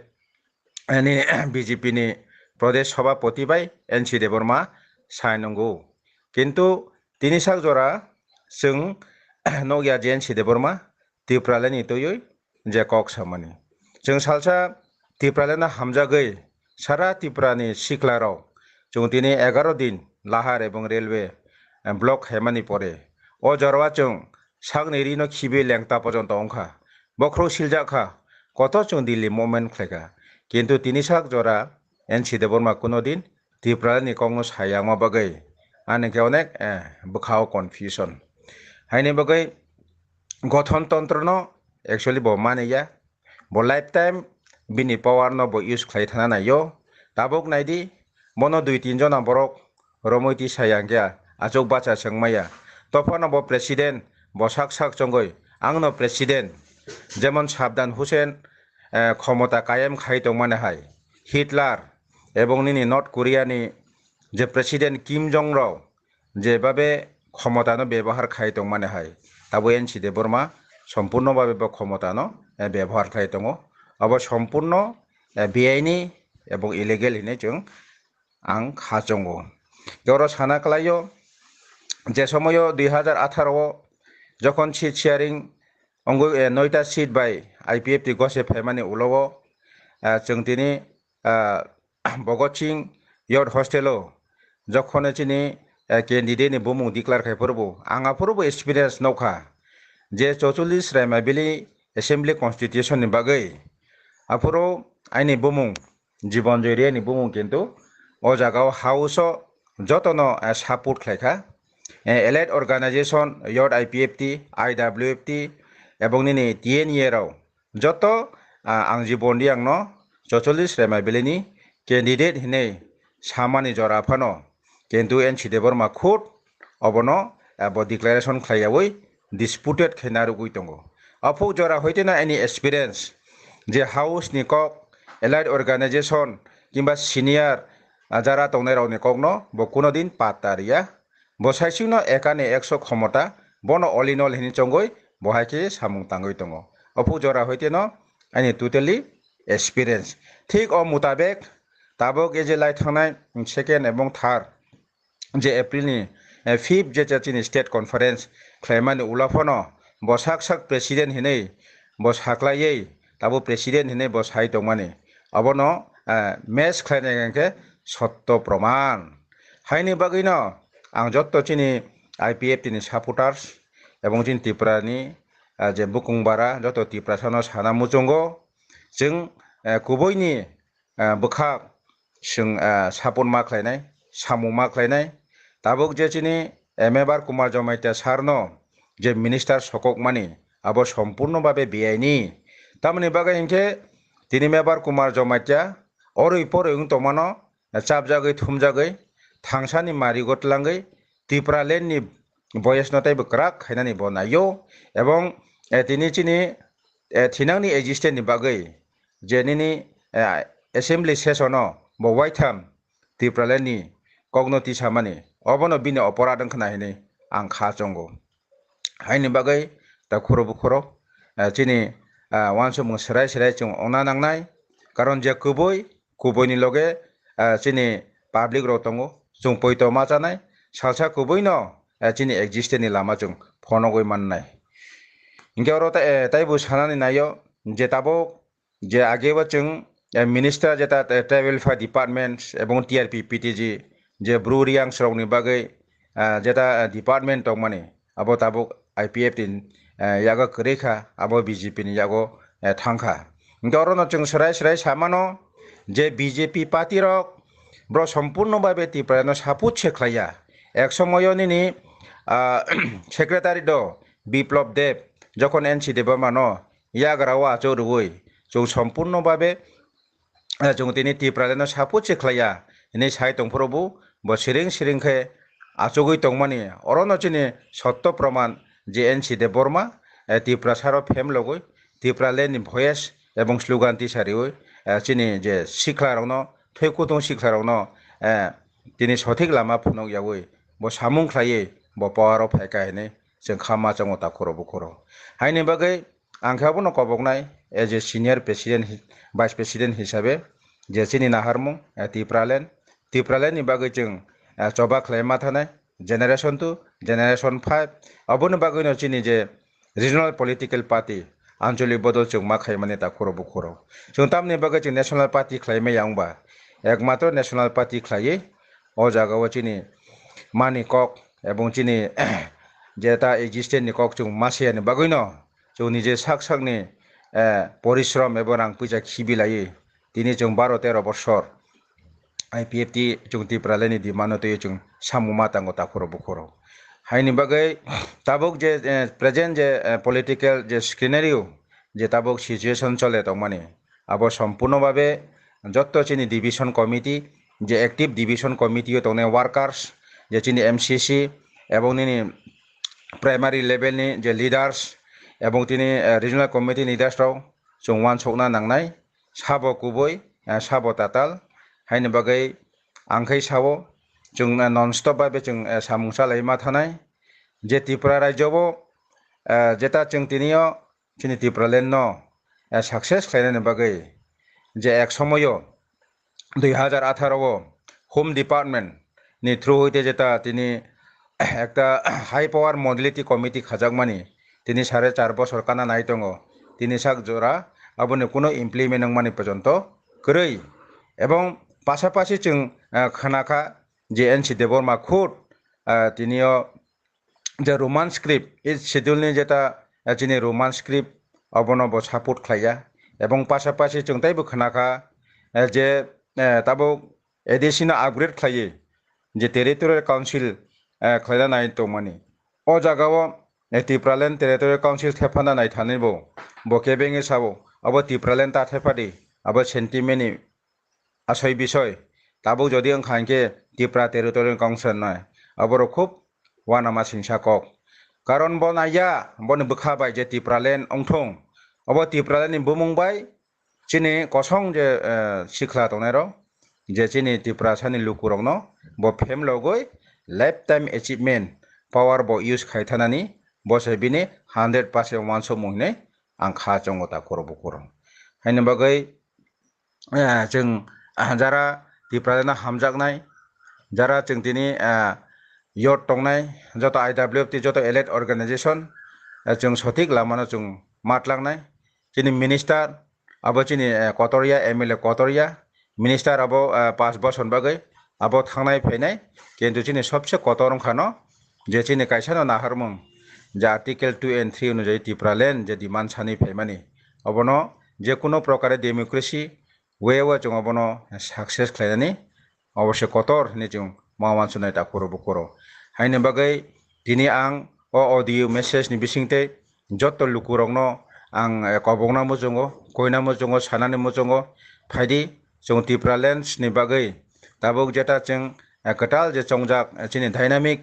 ani B J P ni Pradesh Sabhapati bai N C Debbarma sai nungo. Kintu tini sak jora chwng nukya je N C Debbarma Tipraland ni twiwi je kok samani. Chwng salsa Tipraland no hamjagwi sara Tripura ni sikla rok chwng tini egaro din lahar ebong railway, eh, block khaimani pore o jorao chwng sakni rino khibi lengta pojonto wngkha. Bokhorok siljak kha, kotor chwng Delhi movement khlaikha. Kintu tini sak jora N C Debbarma kuno din Tipraland ni kokno sayangma bagwi ani khe onek, eh, bwkhao confusion. Haini bagwi gothon tontrono actually bo mani ya. Bo lifetime bini power no bo use khlai thana nai o. Tabuk nai di, bono dui tin jona borok romwi tisa ya hwnkhe achuk bacha chwng maya. Tophano bo president, bo sak sak chongoi, "Ang no president." Jemon Saddam Hussein, eh, khomota kayem khai tongmani hai, Hitler ebong nini North Korea ni je president Kim Jong rok jebabe khomota no bebohar khai tongmani hai, tabuk N C Debbarma sompurno babe bo khomota no, eh, bebohar khai tongo. Abo sompurno, eh, beaini ebong illegal hinwi chwng ang kha chongo. Tei oro sana kwlaio, je somoio dui hazar atharo o jokhon seat sharing wngwi, eh, noita seat bai I P F T gose phaimani ulo o, eh, chwng tini, eh, Bhagat Singh Youth Hostel o jokhon chini, eh, candidate ni bumung declare khai phuru bo, ang aphuru bo experience nukha je chocholish Remaibili Assembly Constitution ni bagwi aphuru aini bumung Jibon Joy Riya ni bumung kintu o jaga o house o jotono, eh, support khlai kha. Eh, allied organization, Youth I P F T, I W F T ebong nini T N A rok joto, ah, ang Jibon Riya no chocholish Remaibili ni candidate hinwi samani jora phano, kintu N C Debbarma khud obono, ah, bo declaration khlai yawi disputed khe narwgwi tongo. Aphuk jora hoiteno ani experience je house ni kok, allied organization kimba senior, ah, jara tongnai rokni kokno bo kuno din patta riya. Bo saichungno ekani ekso khomota, bono all in all hinwi chongwi bo hai khe samung tangwi tongo. Aphuk jora hoiteno ani totally experience. Thik o mutabek tabuk e je lai thangnai second ebong third je April ni, eh, fifth je cha chini state conference khlaimani ulo phano bo sak sak president hinwi bo saklaiwi tabuk president hinwi bo sai tongmani. Abono, eh, match khlainai hwnkhe sotto proman. Haini bagwino ang jotto chini I P F T ni supporters ebong chini Tripura ni, eh, je bukung bara jotto Tiprasa no sana muchungo. Chwng, eh, kubui ni, eh, bwkhak chwng, eh, support ma khlainai, samung ma khlainai. Tabuk je chini, eh, Mebar Kumar Jamatia sir no je minister sokokmani abo sompurno babe beaini. Tamoni bagwi hinkhe tini Mebar Kumar Jamatia orwi porwi wng tongmano, chapjagwi thumjagwi thangsani marigo tlangwi Tipraland ni voice no teibo kwrak khainani bo naio, ebong, eh, tini chini, eh, thinangni existence ni bagwi je nini, eh, assembly session o bo waitham Tipraland ni kokno tisamani obono bini oporad wngkhna hinwi ang kha chongo. Haini bagwi takhuro bukhuro, eh, chini, ah, uansukmung serai serai chwng ongna nangnai. Karon je kubui, kubuini loge, ah, chini public rok tongo, chwng poito ma chanai, salsa kubuino, eh, chini existence ni lama chwng phonogwi mannai. Hinkhe oro ta-, eh, taibo sanani naio je tabuk je agebo chwng, eh, minister jeta, eh, tribal welfare department ebong T R P P T G je bru riang srokni bagwi, ah, jeta, eh, department tongmani abo tabuk I P F T ni, eh, yago kwrwi kha, abo B J P ni yago, eh, thang kha. Hinkhe orono chwng swrai swrai samano je B J P party rok bro sompurno babe Tripura no support se khlaiya. Ek somoyo nini, ah, secretary do Biplab Deb jokhon N C Debbarma no yagra o achuk rwui chwng sompurno babe, eh, chwng tini Tipraland no support se khlaiya hinwi sai tongphuru bo, bo siring siring khe achugwi tongmani. Orono chini sotto proman je N C Debbarma, eh, Tiprasa rok phem logwi Tipraland ni voice ebong slogan tisa riwi, eh, chini je sikla rokno, thwi kutung sikla rokno, eh, tini sothik lama phunuk yawi bo samung khlaiwi bo power o phaikha hinwi chwng kha ma chongo takhuro bukhuro. Haini bagwi ang khe abono koboknai as a senior president hi-, vice president hisabe je chini naharmung, eh, Tipraland, Tipraland ni bagwi chwng, eh, choba khlai ma thanai generation two, generation five, aboni bagwino chini je regional political party anchalik bodol chwng ma khaimani takhuro bukhuro. Chwng tamni bagwi chwng national party khlaimaya wngba, ekmatro national party khlaiwi o jagao chini mani kok ebong chini jeta existence ni kok chwng ma siyani bagwino chwng nije sak sakni, eh, porishrom ebo rang puisa khibi laiwi tini chwng baro tero bosor I P F T chwng Tipraland ni demand no twiwi chwng samung ma tango takhuro bukhuro. Haini bagwi tabuk je, eh, present je, eh, political je scenario, je tabuk situation chole tongmani, abo sompurno babe jotto chini division committee, je active division committee o tongnai workers, je chini M C C ebong nini primary level ni je leaders ebong tini, eh, regional committee leaders rok chwng uansukna nangnai, sabo kubui, eh, sabo tatal. Haini bagwi ang khai sao, chwng, eh, non stop bai chwng, eh, samung chalai ma thanai. Je Tripura rajyo bo, eh, jeta chwng tini o chini Tipraland no, eh, success khlainani bagwi je ek somoyo dui hazar atharo o Home Department ni through hoite jeta tini ekta high power modality committee khajakmani tini sare char bosor kana nai tongo, tini sak jora aboni kuno implement wngmani pojonto kwrwi. Ebong pasapasi chwng, eh, khna kha je N C Debbarma khud, eh, tini o je Roman script, eighth schedule ni jeta, eh, chini Roman script abono bo support khlaiya. Ebong pasapasi chwng teibo khna kha, eh, je, eh, tabuk A D C no upgrade khlaiwi je territorial council, eh, khlaina nai tongmani. O jagao, eh, Tipraland Territorial Council thephana nai thani bo, bo kebengwi sao, abo Tipraland ta thephadi, abo sentiment ni asoi bisoi. Tabuk jodi wngkha hinkhe Tipra Territorial Council nai, aborok khub uanama singsa kok. Karon bo naiya, boni bwkha bai je Tipraland wngthung, obo Tipraland ni bumung bai chini kosong je, eh, sikla tongnai rok, je chini Tiprasa ni luku rokno bo phem logoi lifetime achievement power bo use khai thanani, bo se bini hundred percent uansukmung hinwi ang kha chongo ta kuro bukurok. Haini bagwi, eh, chwng, ah, jara Tipraland no hamjaknai, jara chwng tini, ah, yot tongnai, joto I W F T, joto allied organization, eh, chwng sothik lamano chwng matlangnai. Chini minister abo chini, eh, kotorya, M L A kotorya, minister abo, eh, panch bosor bagwi abo thangnai phainai, kintu chini sobse kotor wngkha no, je chini kaisa no naharmung, je Article two and three onujai Tipraland je demand sani phaimani, obono je kuno prokare democracy way o chwng obono success khlainani obo se kotor hinwi chwng ma uansuknai ta kuro bukurok. Haini bagwi tini ang o audio message ni bisingtwi jotto lukurokno ang, eh, kobokna muchungo, koina muchungo, sanani muchungo, phaidi chwng Tipralands ni bagwi tabuk jeta chwng, eh, kwtal je chongjak, eh, chini dynamic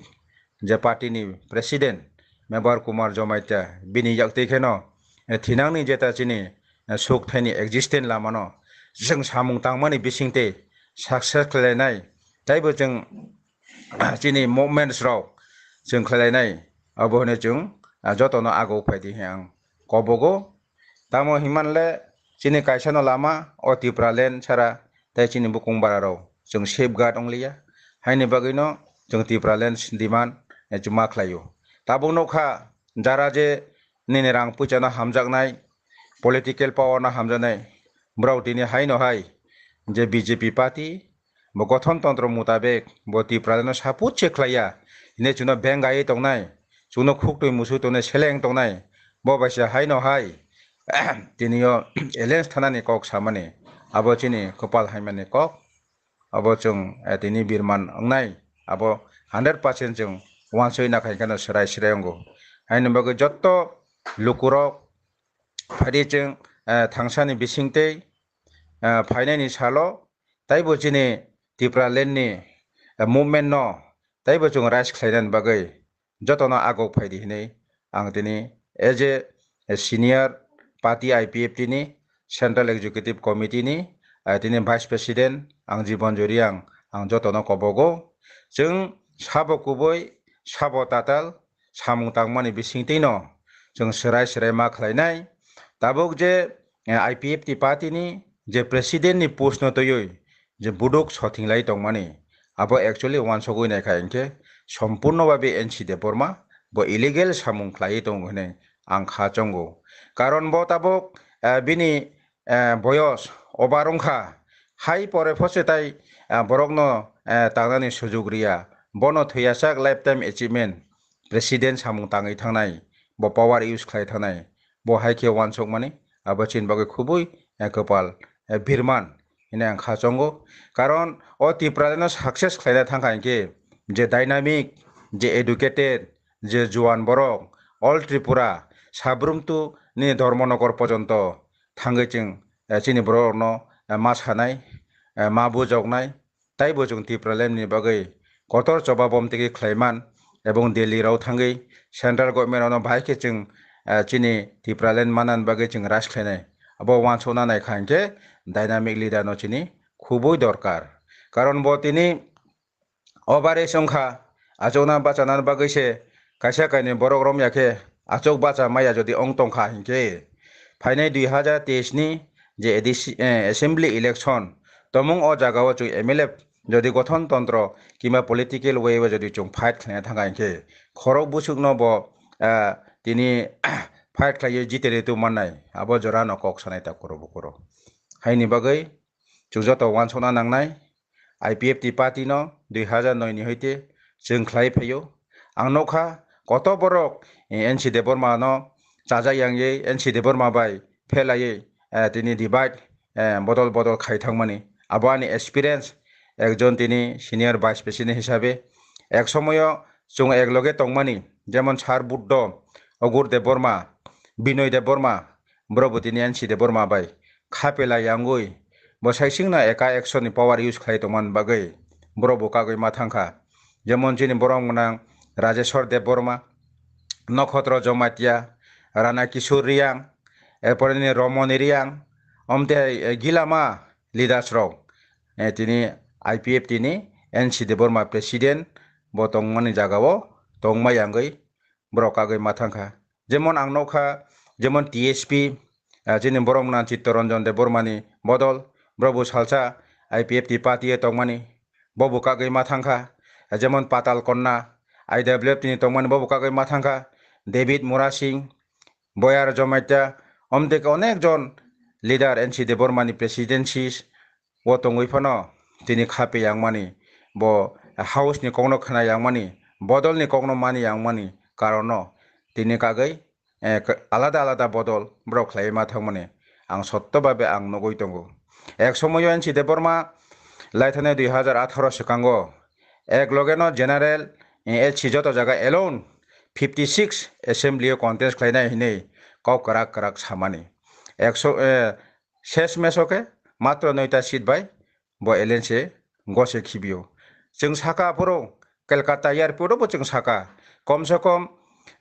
je party ni president Mebar Kumar Jamatia bini yaktwi kheno, eh, thinangni jeta chini, eh, suk thaini existence lamano chwng samung tangmani bisingtwi success khlainai, taibo chwng chini movements rok chwng khlainai, abo hwnwi chwng, ah, jotono aguk phaidi hwnwi ang kobogo. Tamo hinmanle chini kaisano lama o Tipraland sara tei chini bukung bara rok chwng safeguard wngliya. Haini bagwino chwng Tipraland demand, eh, chwng ma khlaio. Tabuk nukha jara je nini rang puichano hamjaknai, political power no hamjaknai, borok tini haino hai je B J P party bo gothon tontro mutabek bo Tipraland no support se khlaiya, hine chwngno bengaiwi tongnai, chwngno khuktwi musui tongnai, seleng tongnai, bo bai se haino hai tini o alliance thanani kok samani, abo chini kwpal haimani kok, abo chwng, eh, tini birman wngnai, abo hundred percent chwng uansoi nakhai kheno swrai swrai wngo. Haini bagwi jotto lukurok phaidi chwng, eh, thangsani bisingtwi, eh, phainani salo taibo chini Tipraland ni, eh, movement no taibo chwng rise khlainani bagwi jotono agok phaidi hinwi ang tini as a, a senior party I P F T ni Central Executive Committee ni, ah, tini Vice President ang Jibon Joriang ang jotono kobogo. Chwng sabo kubui, sabo tatal, samung tangmani bisingtwino chwng swrai swrai ma khlainai. Tabuk je, eh, I P F T party ni je president ni post no twiwi je buduk sothing lai tongmani, abo actually uansugwi naikha hinkhe sompurno babe N C Debbarma bo illegal samung khlaiwi tongo hinwi ang kha chongo. Karon bo tabuk, eh, bini, eh, boyos over wngkha, hai pore phose tai, eh, borokno, eh, tangnani sujuk riya, bono thwiyasak lifetime achievement president samung tangwi thangnai, bo power use khlai thangnai, bo hai khe uansukmani, abo chini bagwi khubui, eh, kwpal, eh, birman hinwi ang kha chongo. Karon o Tipraland no success khlaina thangkha hinkhe je dynamic je educated, je juan borok, all Tripura, Sabrumtu ni Dharmanagar porjonto thangwi chwng, eh, chini borok rokno, eh, ma sanai, eh, ma bujoknai, taibo chwng Tipraland ni bagwi kotor choba bomtigi khlaiman, ebong Delhi rok thangwi central government rokno bahai khe chwng, eh, chini Tipraland manani bagwi chwng rise khlainai. Abo uansukna naikha hinkhe dynamic leader no chini khubui dorkar. Karon bo tini o bare se wngkha, achukna bachanani bagwi se kaisa kainwi borok romya khe achuk bacha maya jodi wng tongkha hinkhe, phainai dui hazar teis ni je A D C, eh, assembly election tomung o jaga o chwng M L A jodi gothon tontro kimba political way o jodi chwng fight khlaina thangkha hinkhe, khorok busukno bo, ah, tini fight khlaiwi jiteri tubumannai, abo jorano kok sanai ta kuro bukuro. Haini bagwi chwng joto uansukna nangnai, I P F T party no dui hazar noi ni hoite chwng khlai phaio. Ang nukha koto borok, eh, N C Debbarma no chajak yangwi N C Debbarma bai phelaiwi, eh, tini divide, eh, bodol bodol khai thangmani. Abo ani experience, ekjon tini senior vice president hisabe. Ek somoyo chwng ek loge tongmani, jemon Sir Buddho, Ogur Debbarma, Binoy Debbarma, borok bo tini N C Debbarma bai khapela yangwi bo saisingno eka action ni power use khlai tongmani bagwi borok bo kagwi ma thangkha. Jemon chini borom gwnang Rajeshwar Debbarma, Nokhotro Jomatia, Rana Kishore Reang, erpore nini Romoni Reang, omte, eh, gilama leaders rok, eh, tini I P F T ni N C Debbarma president bo tongmani jagao tongma yangwi borok kagwi ma thangkha. Jemon ang nukha, jemon T S P, ah, chini borom gwnang Chittaranjan Debbarma ni bodol, borok bo salsa I P F T party o tongmani, bo bo kagwi ma thangkha. Jemon Patal Konna, I W F T ni tongmani, bo bo kagwi ma thangkha. David Murasing, Boyar Jomaita, omteke onek jon leader N C Debbarma ni presidency o tongwi phano tini khape yangmani, bo house ni kokno khna yangmani, bodol ni kokno mani yangmani karono tini kagwi, eh, k-, alada alada bodol borok khlaiwi ma thangmani ang sotto babe ang nugwi tongo. Ek somoyo N C Debbarma laithani dui hazar atharo swkango ek logeno general, eh, L C joto jaga alone fifty six assembly o contest khlainai hinwi kok kwrak kwrak samani. Ekso, eh, ses meso khe matro noita seat bai bo alliance gose khibio. Chwng saka aphuru Kolkata airport o bo chwng saka, kom se kom,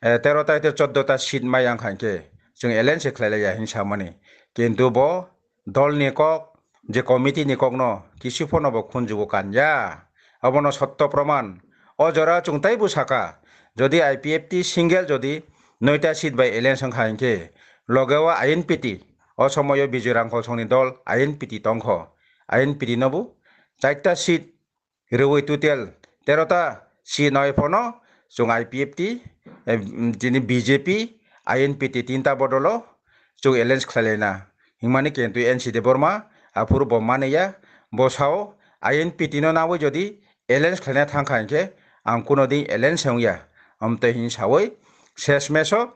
eh, tero ta tei choddo ta seat mai ang kha hinkhe chwng alliance khlai laiya hin samani. Kintu bo dol ni kok, je committee ni kokno kisu phano bo khunjugo kanya. Abono sotto proman. O jora chwng taibo saka, jodi I P F T single jodi noita seat bai alliance wngkha hinkhe, loge o I N P T, o somoyo Bijoy Rangkhol songni dol I N P T tongkho. I N P T no bo chaita seat rwui total tero ta seat noi phano chwng I P F T, eh, tini B J P, I N P T tinta bodolo chwng alliance khlailaina. Himani kintu N C Debbarma aphuru bo maniya, bo sao I N P T no nawi jodi alliance khlaina thangkha hinkhe ang kuno din alliance wngya. Amtwi hin sawi ses meso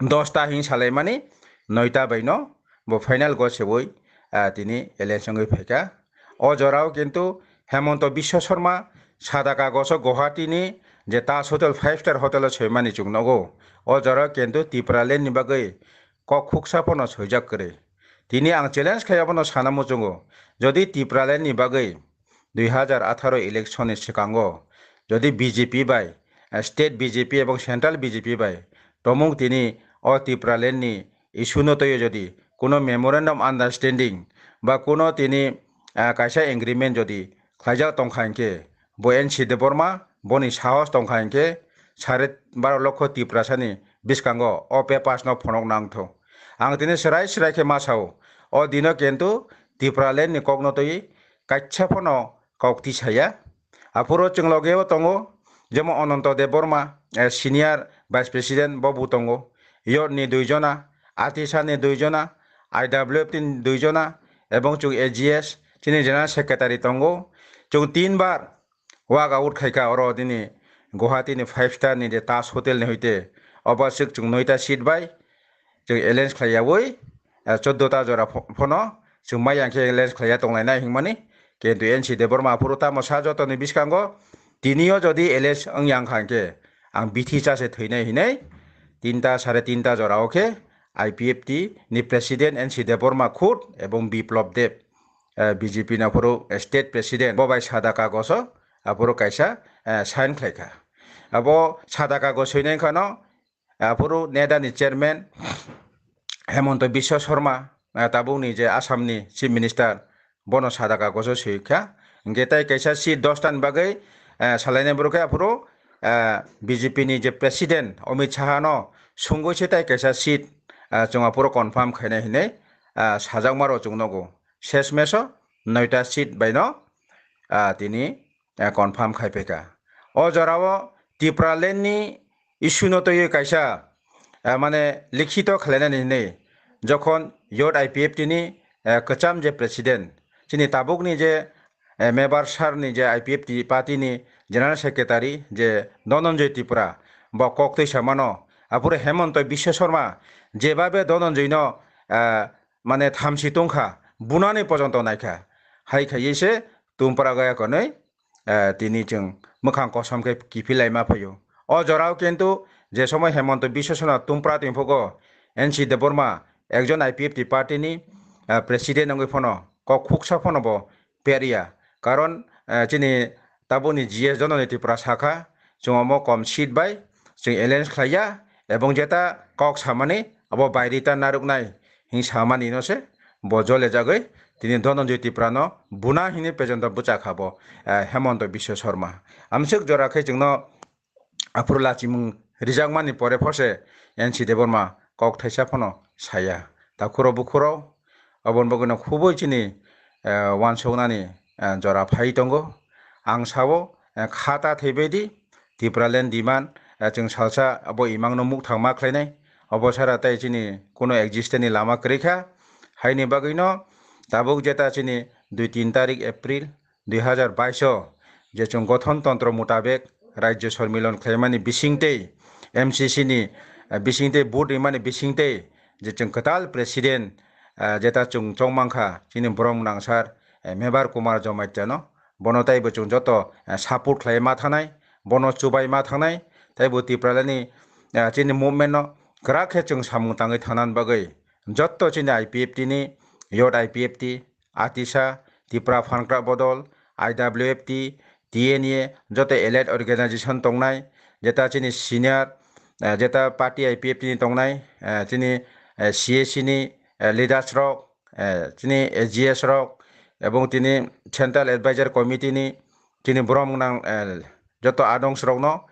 dosta hin salaimani noita baino bo final go sewi, ah, tini alliance wngwi phaikha. O jorao kintu Hemonto Biswa Sarma sada kagoso Guwahati ni je Taj Hotel, five star hotel o soimani chwng nogo. O jorao kintu Tipraland ni bagwi kok khuksa phano soijak kwrwi. Tini ang challenge khai abono sana muchungo, jodi Tipraland ni bagwi dui hazar atharo election ni swkango jodi B J P bai, eh, state B J P ebong central B J P bai tomung tini o Tipraland ni issue no twiwi jodi kuno memorandum understanding ba kuno tini, ah, kaisa agreement jodi khlaijak tongkha hinkhe, bo N C Debbarma boni sahos tongkha hinkhe sare baro lokho Tiprasani bwskango o papers no phonok nangtho. Ang tini swrai swrai khe ma sao, o dino kintu Tipraland ni kokno twi kaisa phano kok tisaya. Aphuru chwng loge o tongo, jemon Ananto Debbarma, eh, senior vice president bo bo tongo, Yorni dui jona, Atisa ni dui jona, I W F T ni dui jona, ebong chwng A G S, chini general secretary tongo. Chwng tin bar walk out khaikha oro nini Guwahati ni five star ni je Taj Hotel ni hoite, obo swk chwng noita seat bai chwng alliance khlaiyawi, eh, choddo ta jora pho-, phono chwng mai yang khe alliance khlaiya tonglainai hwnmani. Kintu N C Debbarma aphuru tamo sa jotoni bwskango Tinio jodi elect wng yang kha hwnkhe ang bithi cha se thwinai hinwi tinta sare tinta jora o khe I P F T ni president N C Debbarma khud ebong Biplab Deb, eh, B J P ni aphuru state president bo bai sada kagoso aphuru kaisa, eh, sign khlai kha. Abo sada kago soinai khano aphuru NEDA ni chairman Hemanta Biswa Sarma, eh, tabukni je Assam ni chief minister, bono sada kagoso soi kha. Hingke tai kaisa seat dos ta ni bagwi, eh, salainai borok khe aphuru, eh, B J P ni je president Amit Shah no sungwi se tai kaisa seat, eh, chwng aphuru confirm khainai hinwi, eh, sajakma rok chwng nogo. Sesmeso noita seat bai no, ah, tini, eh, confirm khai phaikha. O jorao Tipraland ni issue no twiwi kaisa, eh, mane likhito khlainani hinwi jokhon youth I P F T ni, eh, kwcham je president, chini tabukni je, eh, Mebar sir ni je I P F T party ni general secretary je Dhananjay Tripura, bo kok twi samano, aphuru Hemanta Biswa Sarma jebabe Dhananjay no, eh, mane thamsi tongkha, bunani pojonto naikha. Hai khaiwi se Tumpra gaya konwi, eh, tini chwng mwkhang kosom khe kiphilai ma phaio. O jorao kintu je somoi Hemanta Biswa Sarma Tumpra tongphugo N C Debbarma ekjon I P F T party ni, eh, president wngwi phano kok khuksa phano bo perya. Karon, eh, chini tabukni G S Dhananjay Tripura sakha, chwng omo kom seat bai chwng alliance khlaiya, ebong jeta kok samani abo bairita narwknai hing samani no se bo jole jagwi tini Dhananjay Tripura no buna hini pejento bwchakha bo, eh, Hemanta Biswa Sarma. Amswk jora khe chwngno aphuru lachimung rijakmani pore phose N C Debbarma kok thaisa phano saya. Takhuro bukhuro oboni bagwino khubui chini, eh, uansuknani, eh, jora phai tongo. Ang sao, eh, kha ta thwibaidi Tipraland demand, eh, chwng salsa abo imangno mukthang ma khlainai. Obo sara tei chini kuno existence ni lama kwrwi kha. Haini bagwino tabuk jeta chini dui tin tarik April dui hazar bais o je chwng gothon tontro mutabek Rajyo Sormilon khlaimani bisingtwi M C C ni, eh, bisingtwi vote rimani bisingtwi je chwng kwtal president, eh, jeta chwng chongmankha chini borok nangsar, eh, Mebar Kumar Jamatia no, bono taibo chwng joto, eh, support khlai ma thangnai, bono chubai ma thangnai, taibo Tipraland ni, eh, chini movement no kwrak khe chwng samung tangwi thangnani bagwi joto chini I P F T ni, youth I P F T, Atisa, Tipra Phankra Bodol, I W F T, T N A, joto elite organization tongnai, jeta chini senior, eh, jeta party I P F T ni tongnai, eh, chini, eh, C A C ni, eh, leaders rok, eh, chini A G S rok, ebong tini Central Advisor Committee ni chini borom gwnang, eh, joto adongs rokno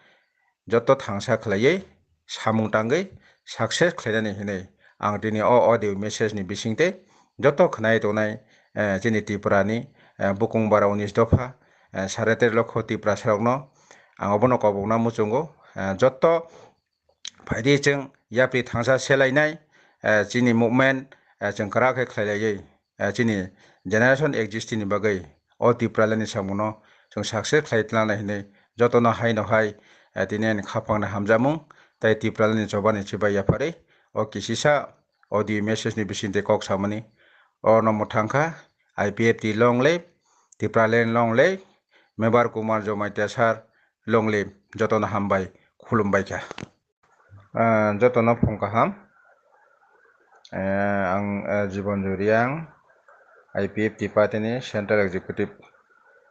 joto thangsa khlaiwi samung tangwi success khlainani hinwi ang tini o audio message ni bisingtwi joto khwnai tongnai, eh, chini Tripura ni, eh, bukung bara unis dopha, eh, sare teri lokho Tiprasa rokno ang obono kobokna muchungo, eh, joto phaidi chwng yapri thangsa selainai, eh, chini movement, eh, chwng kwrak khe khlailaiwi, eh, chini generation exist ni bagwi o Tipraland ni samungno chwng success khlai tlanai hinwi jotono haino hai, eh, tini ani khaphangni hamjakmung tei Tipraland ni chobani chibai yapharwi o kisisa audio message ni bisingtwi kok samani. Oro no mwthangkha I P F T long live, Tipraland long live, Mebar Kumar Jamatia sir long live, jotono hambai khulumbaikha. Ah, jotono phung kaham. Eh, ang, eh, Jibanjui Reang, I P F T party ni Central Executive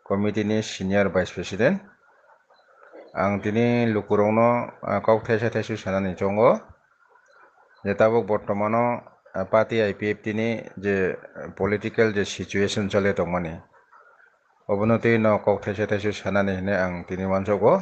Committee ni Senior Vice President. Ang tini lukurokno, ah, kok thaisa thaisu sanani chongo. Je tabuk bortomano, ah, party I P F T ni je, eh, political je situation chole tongmani, obono twi no kok thaisa thaisu sanani hinwi ang tini uansugo.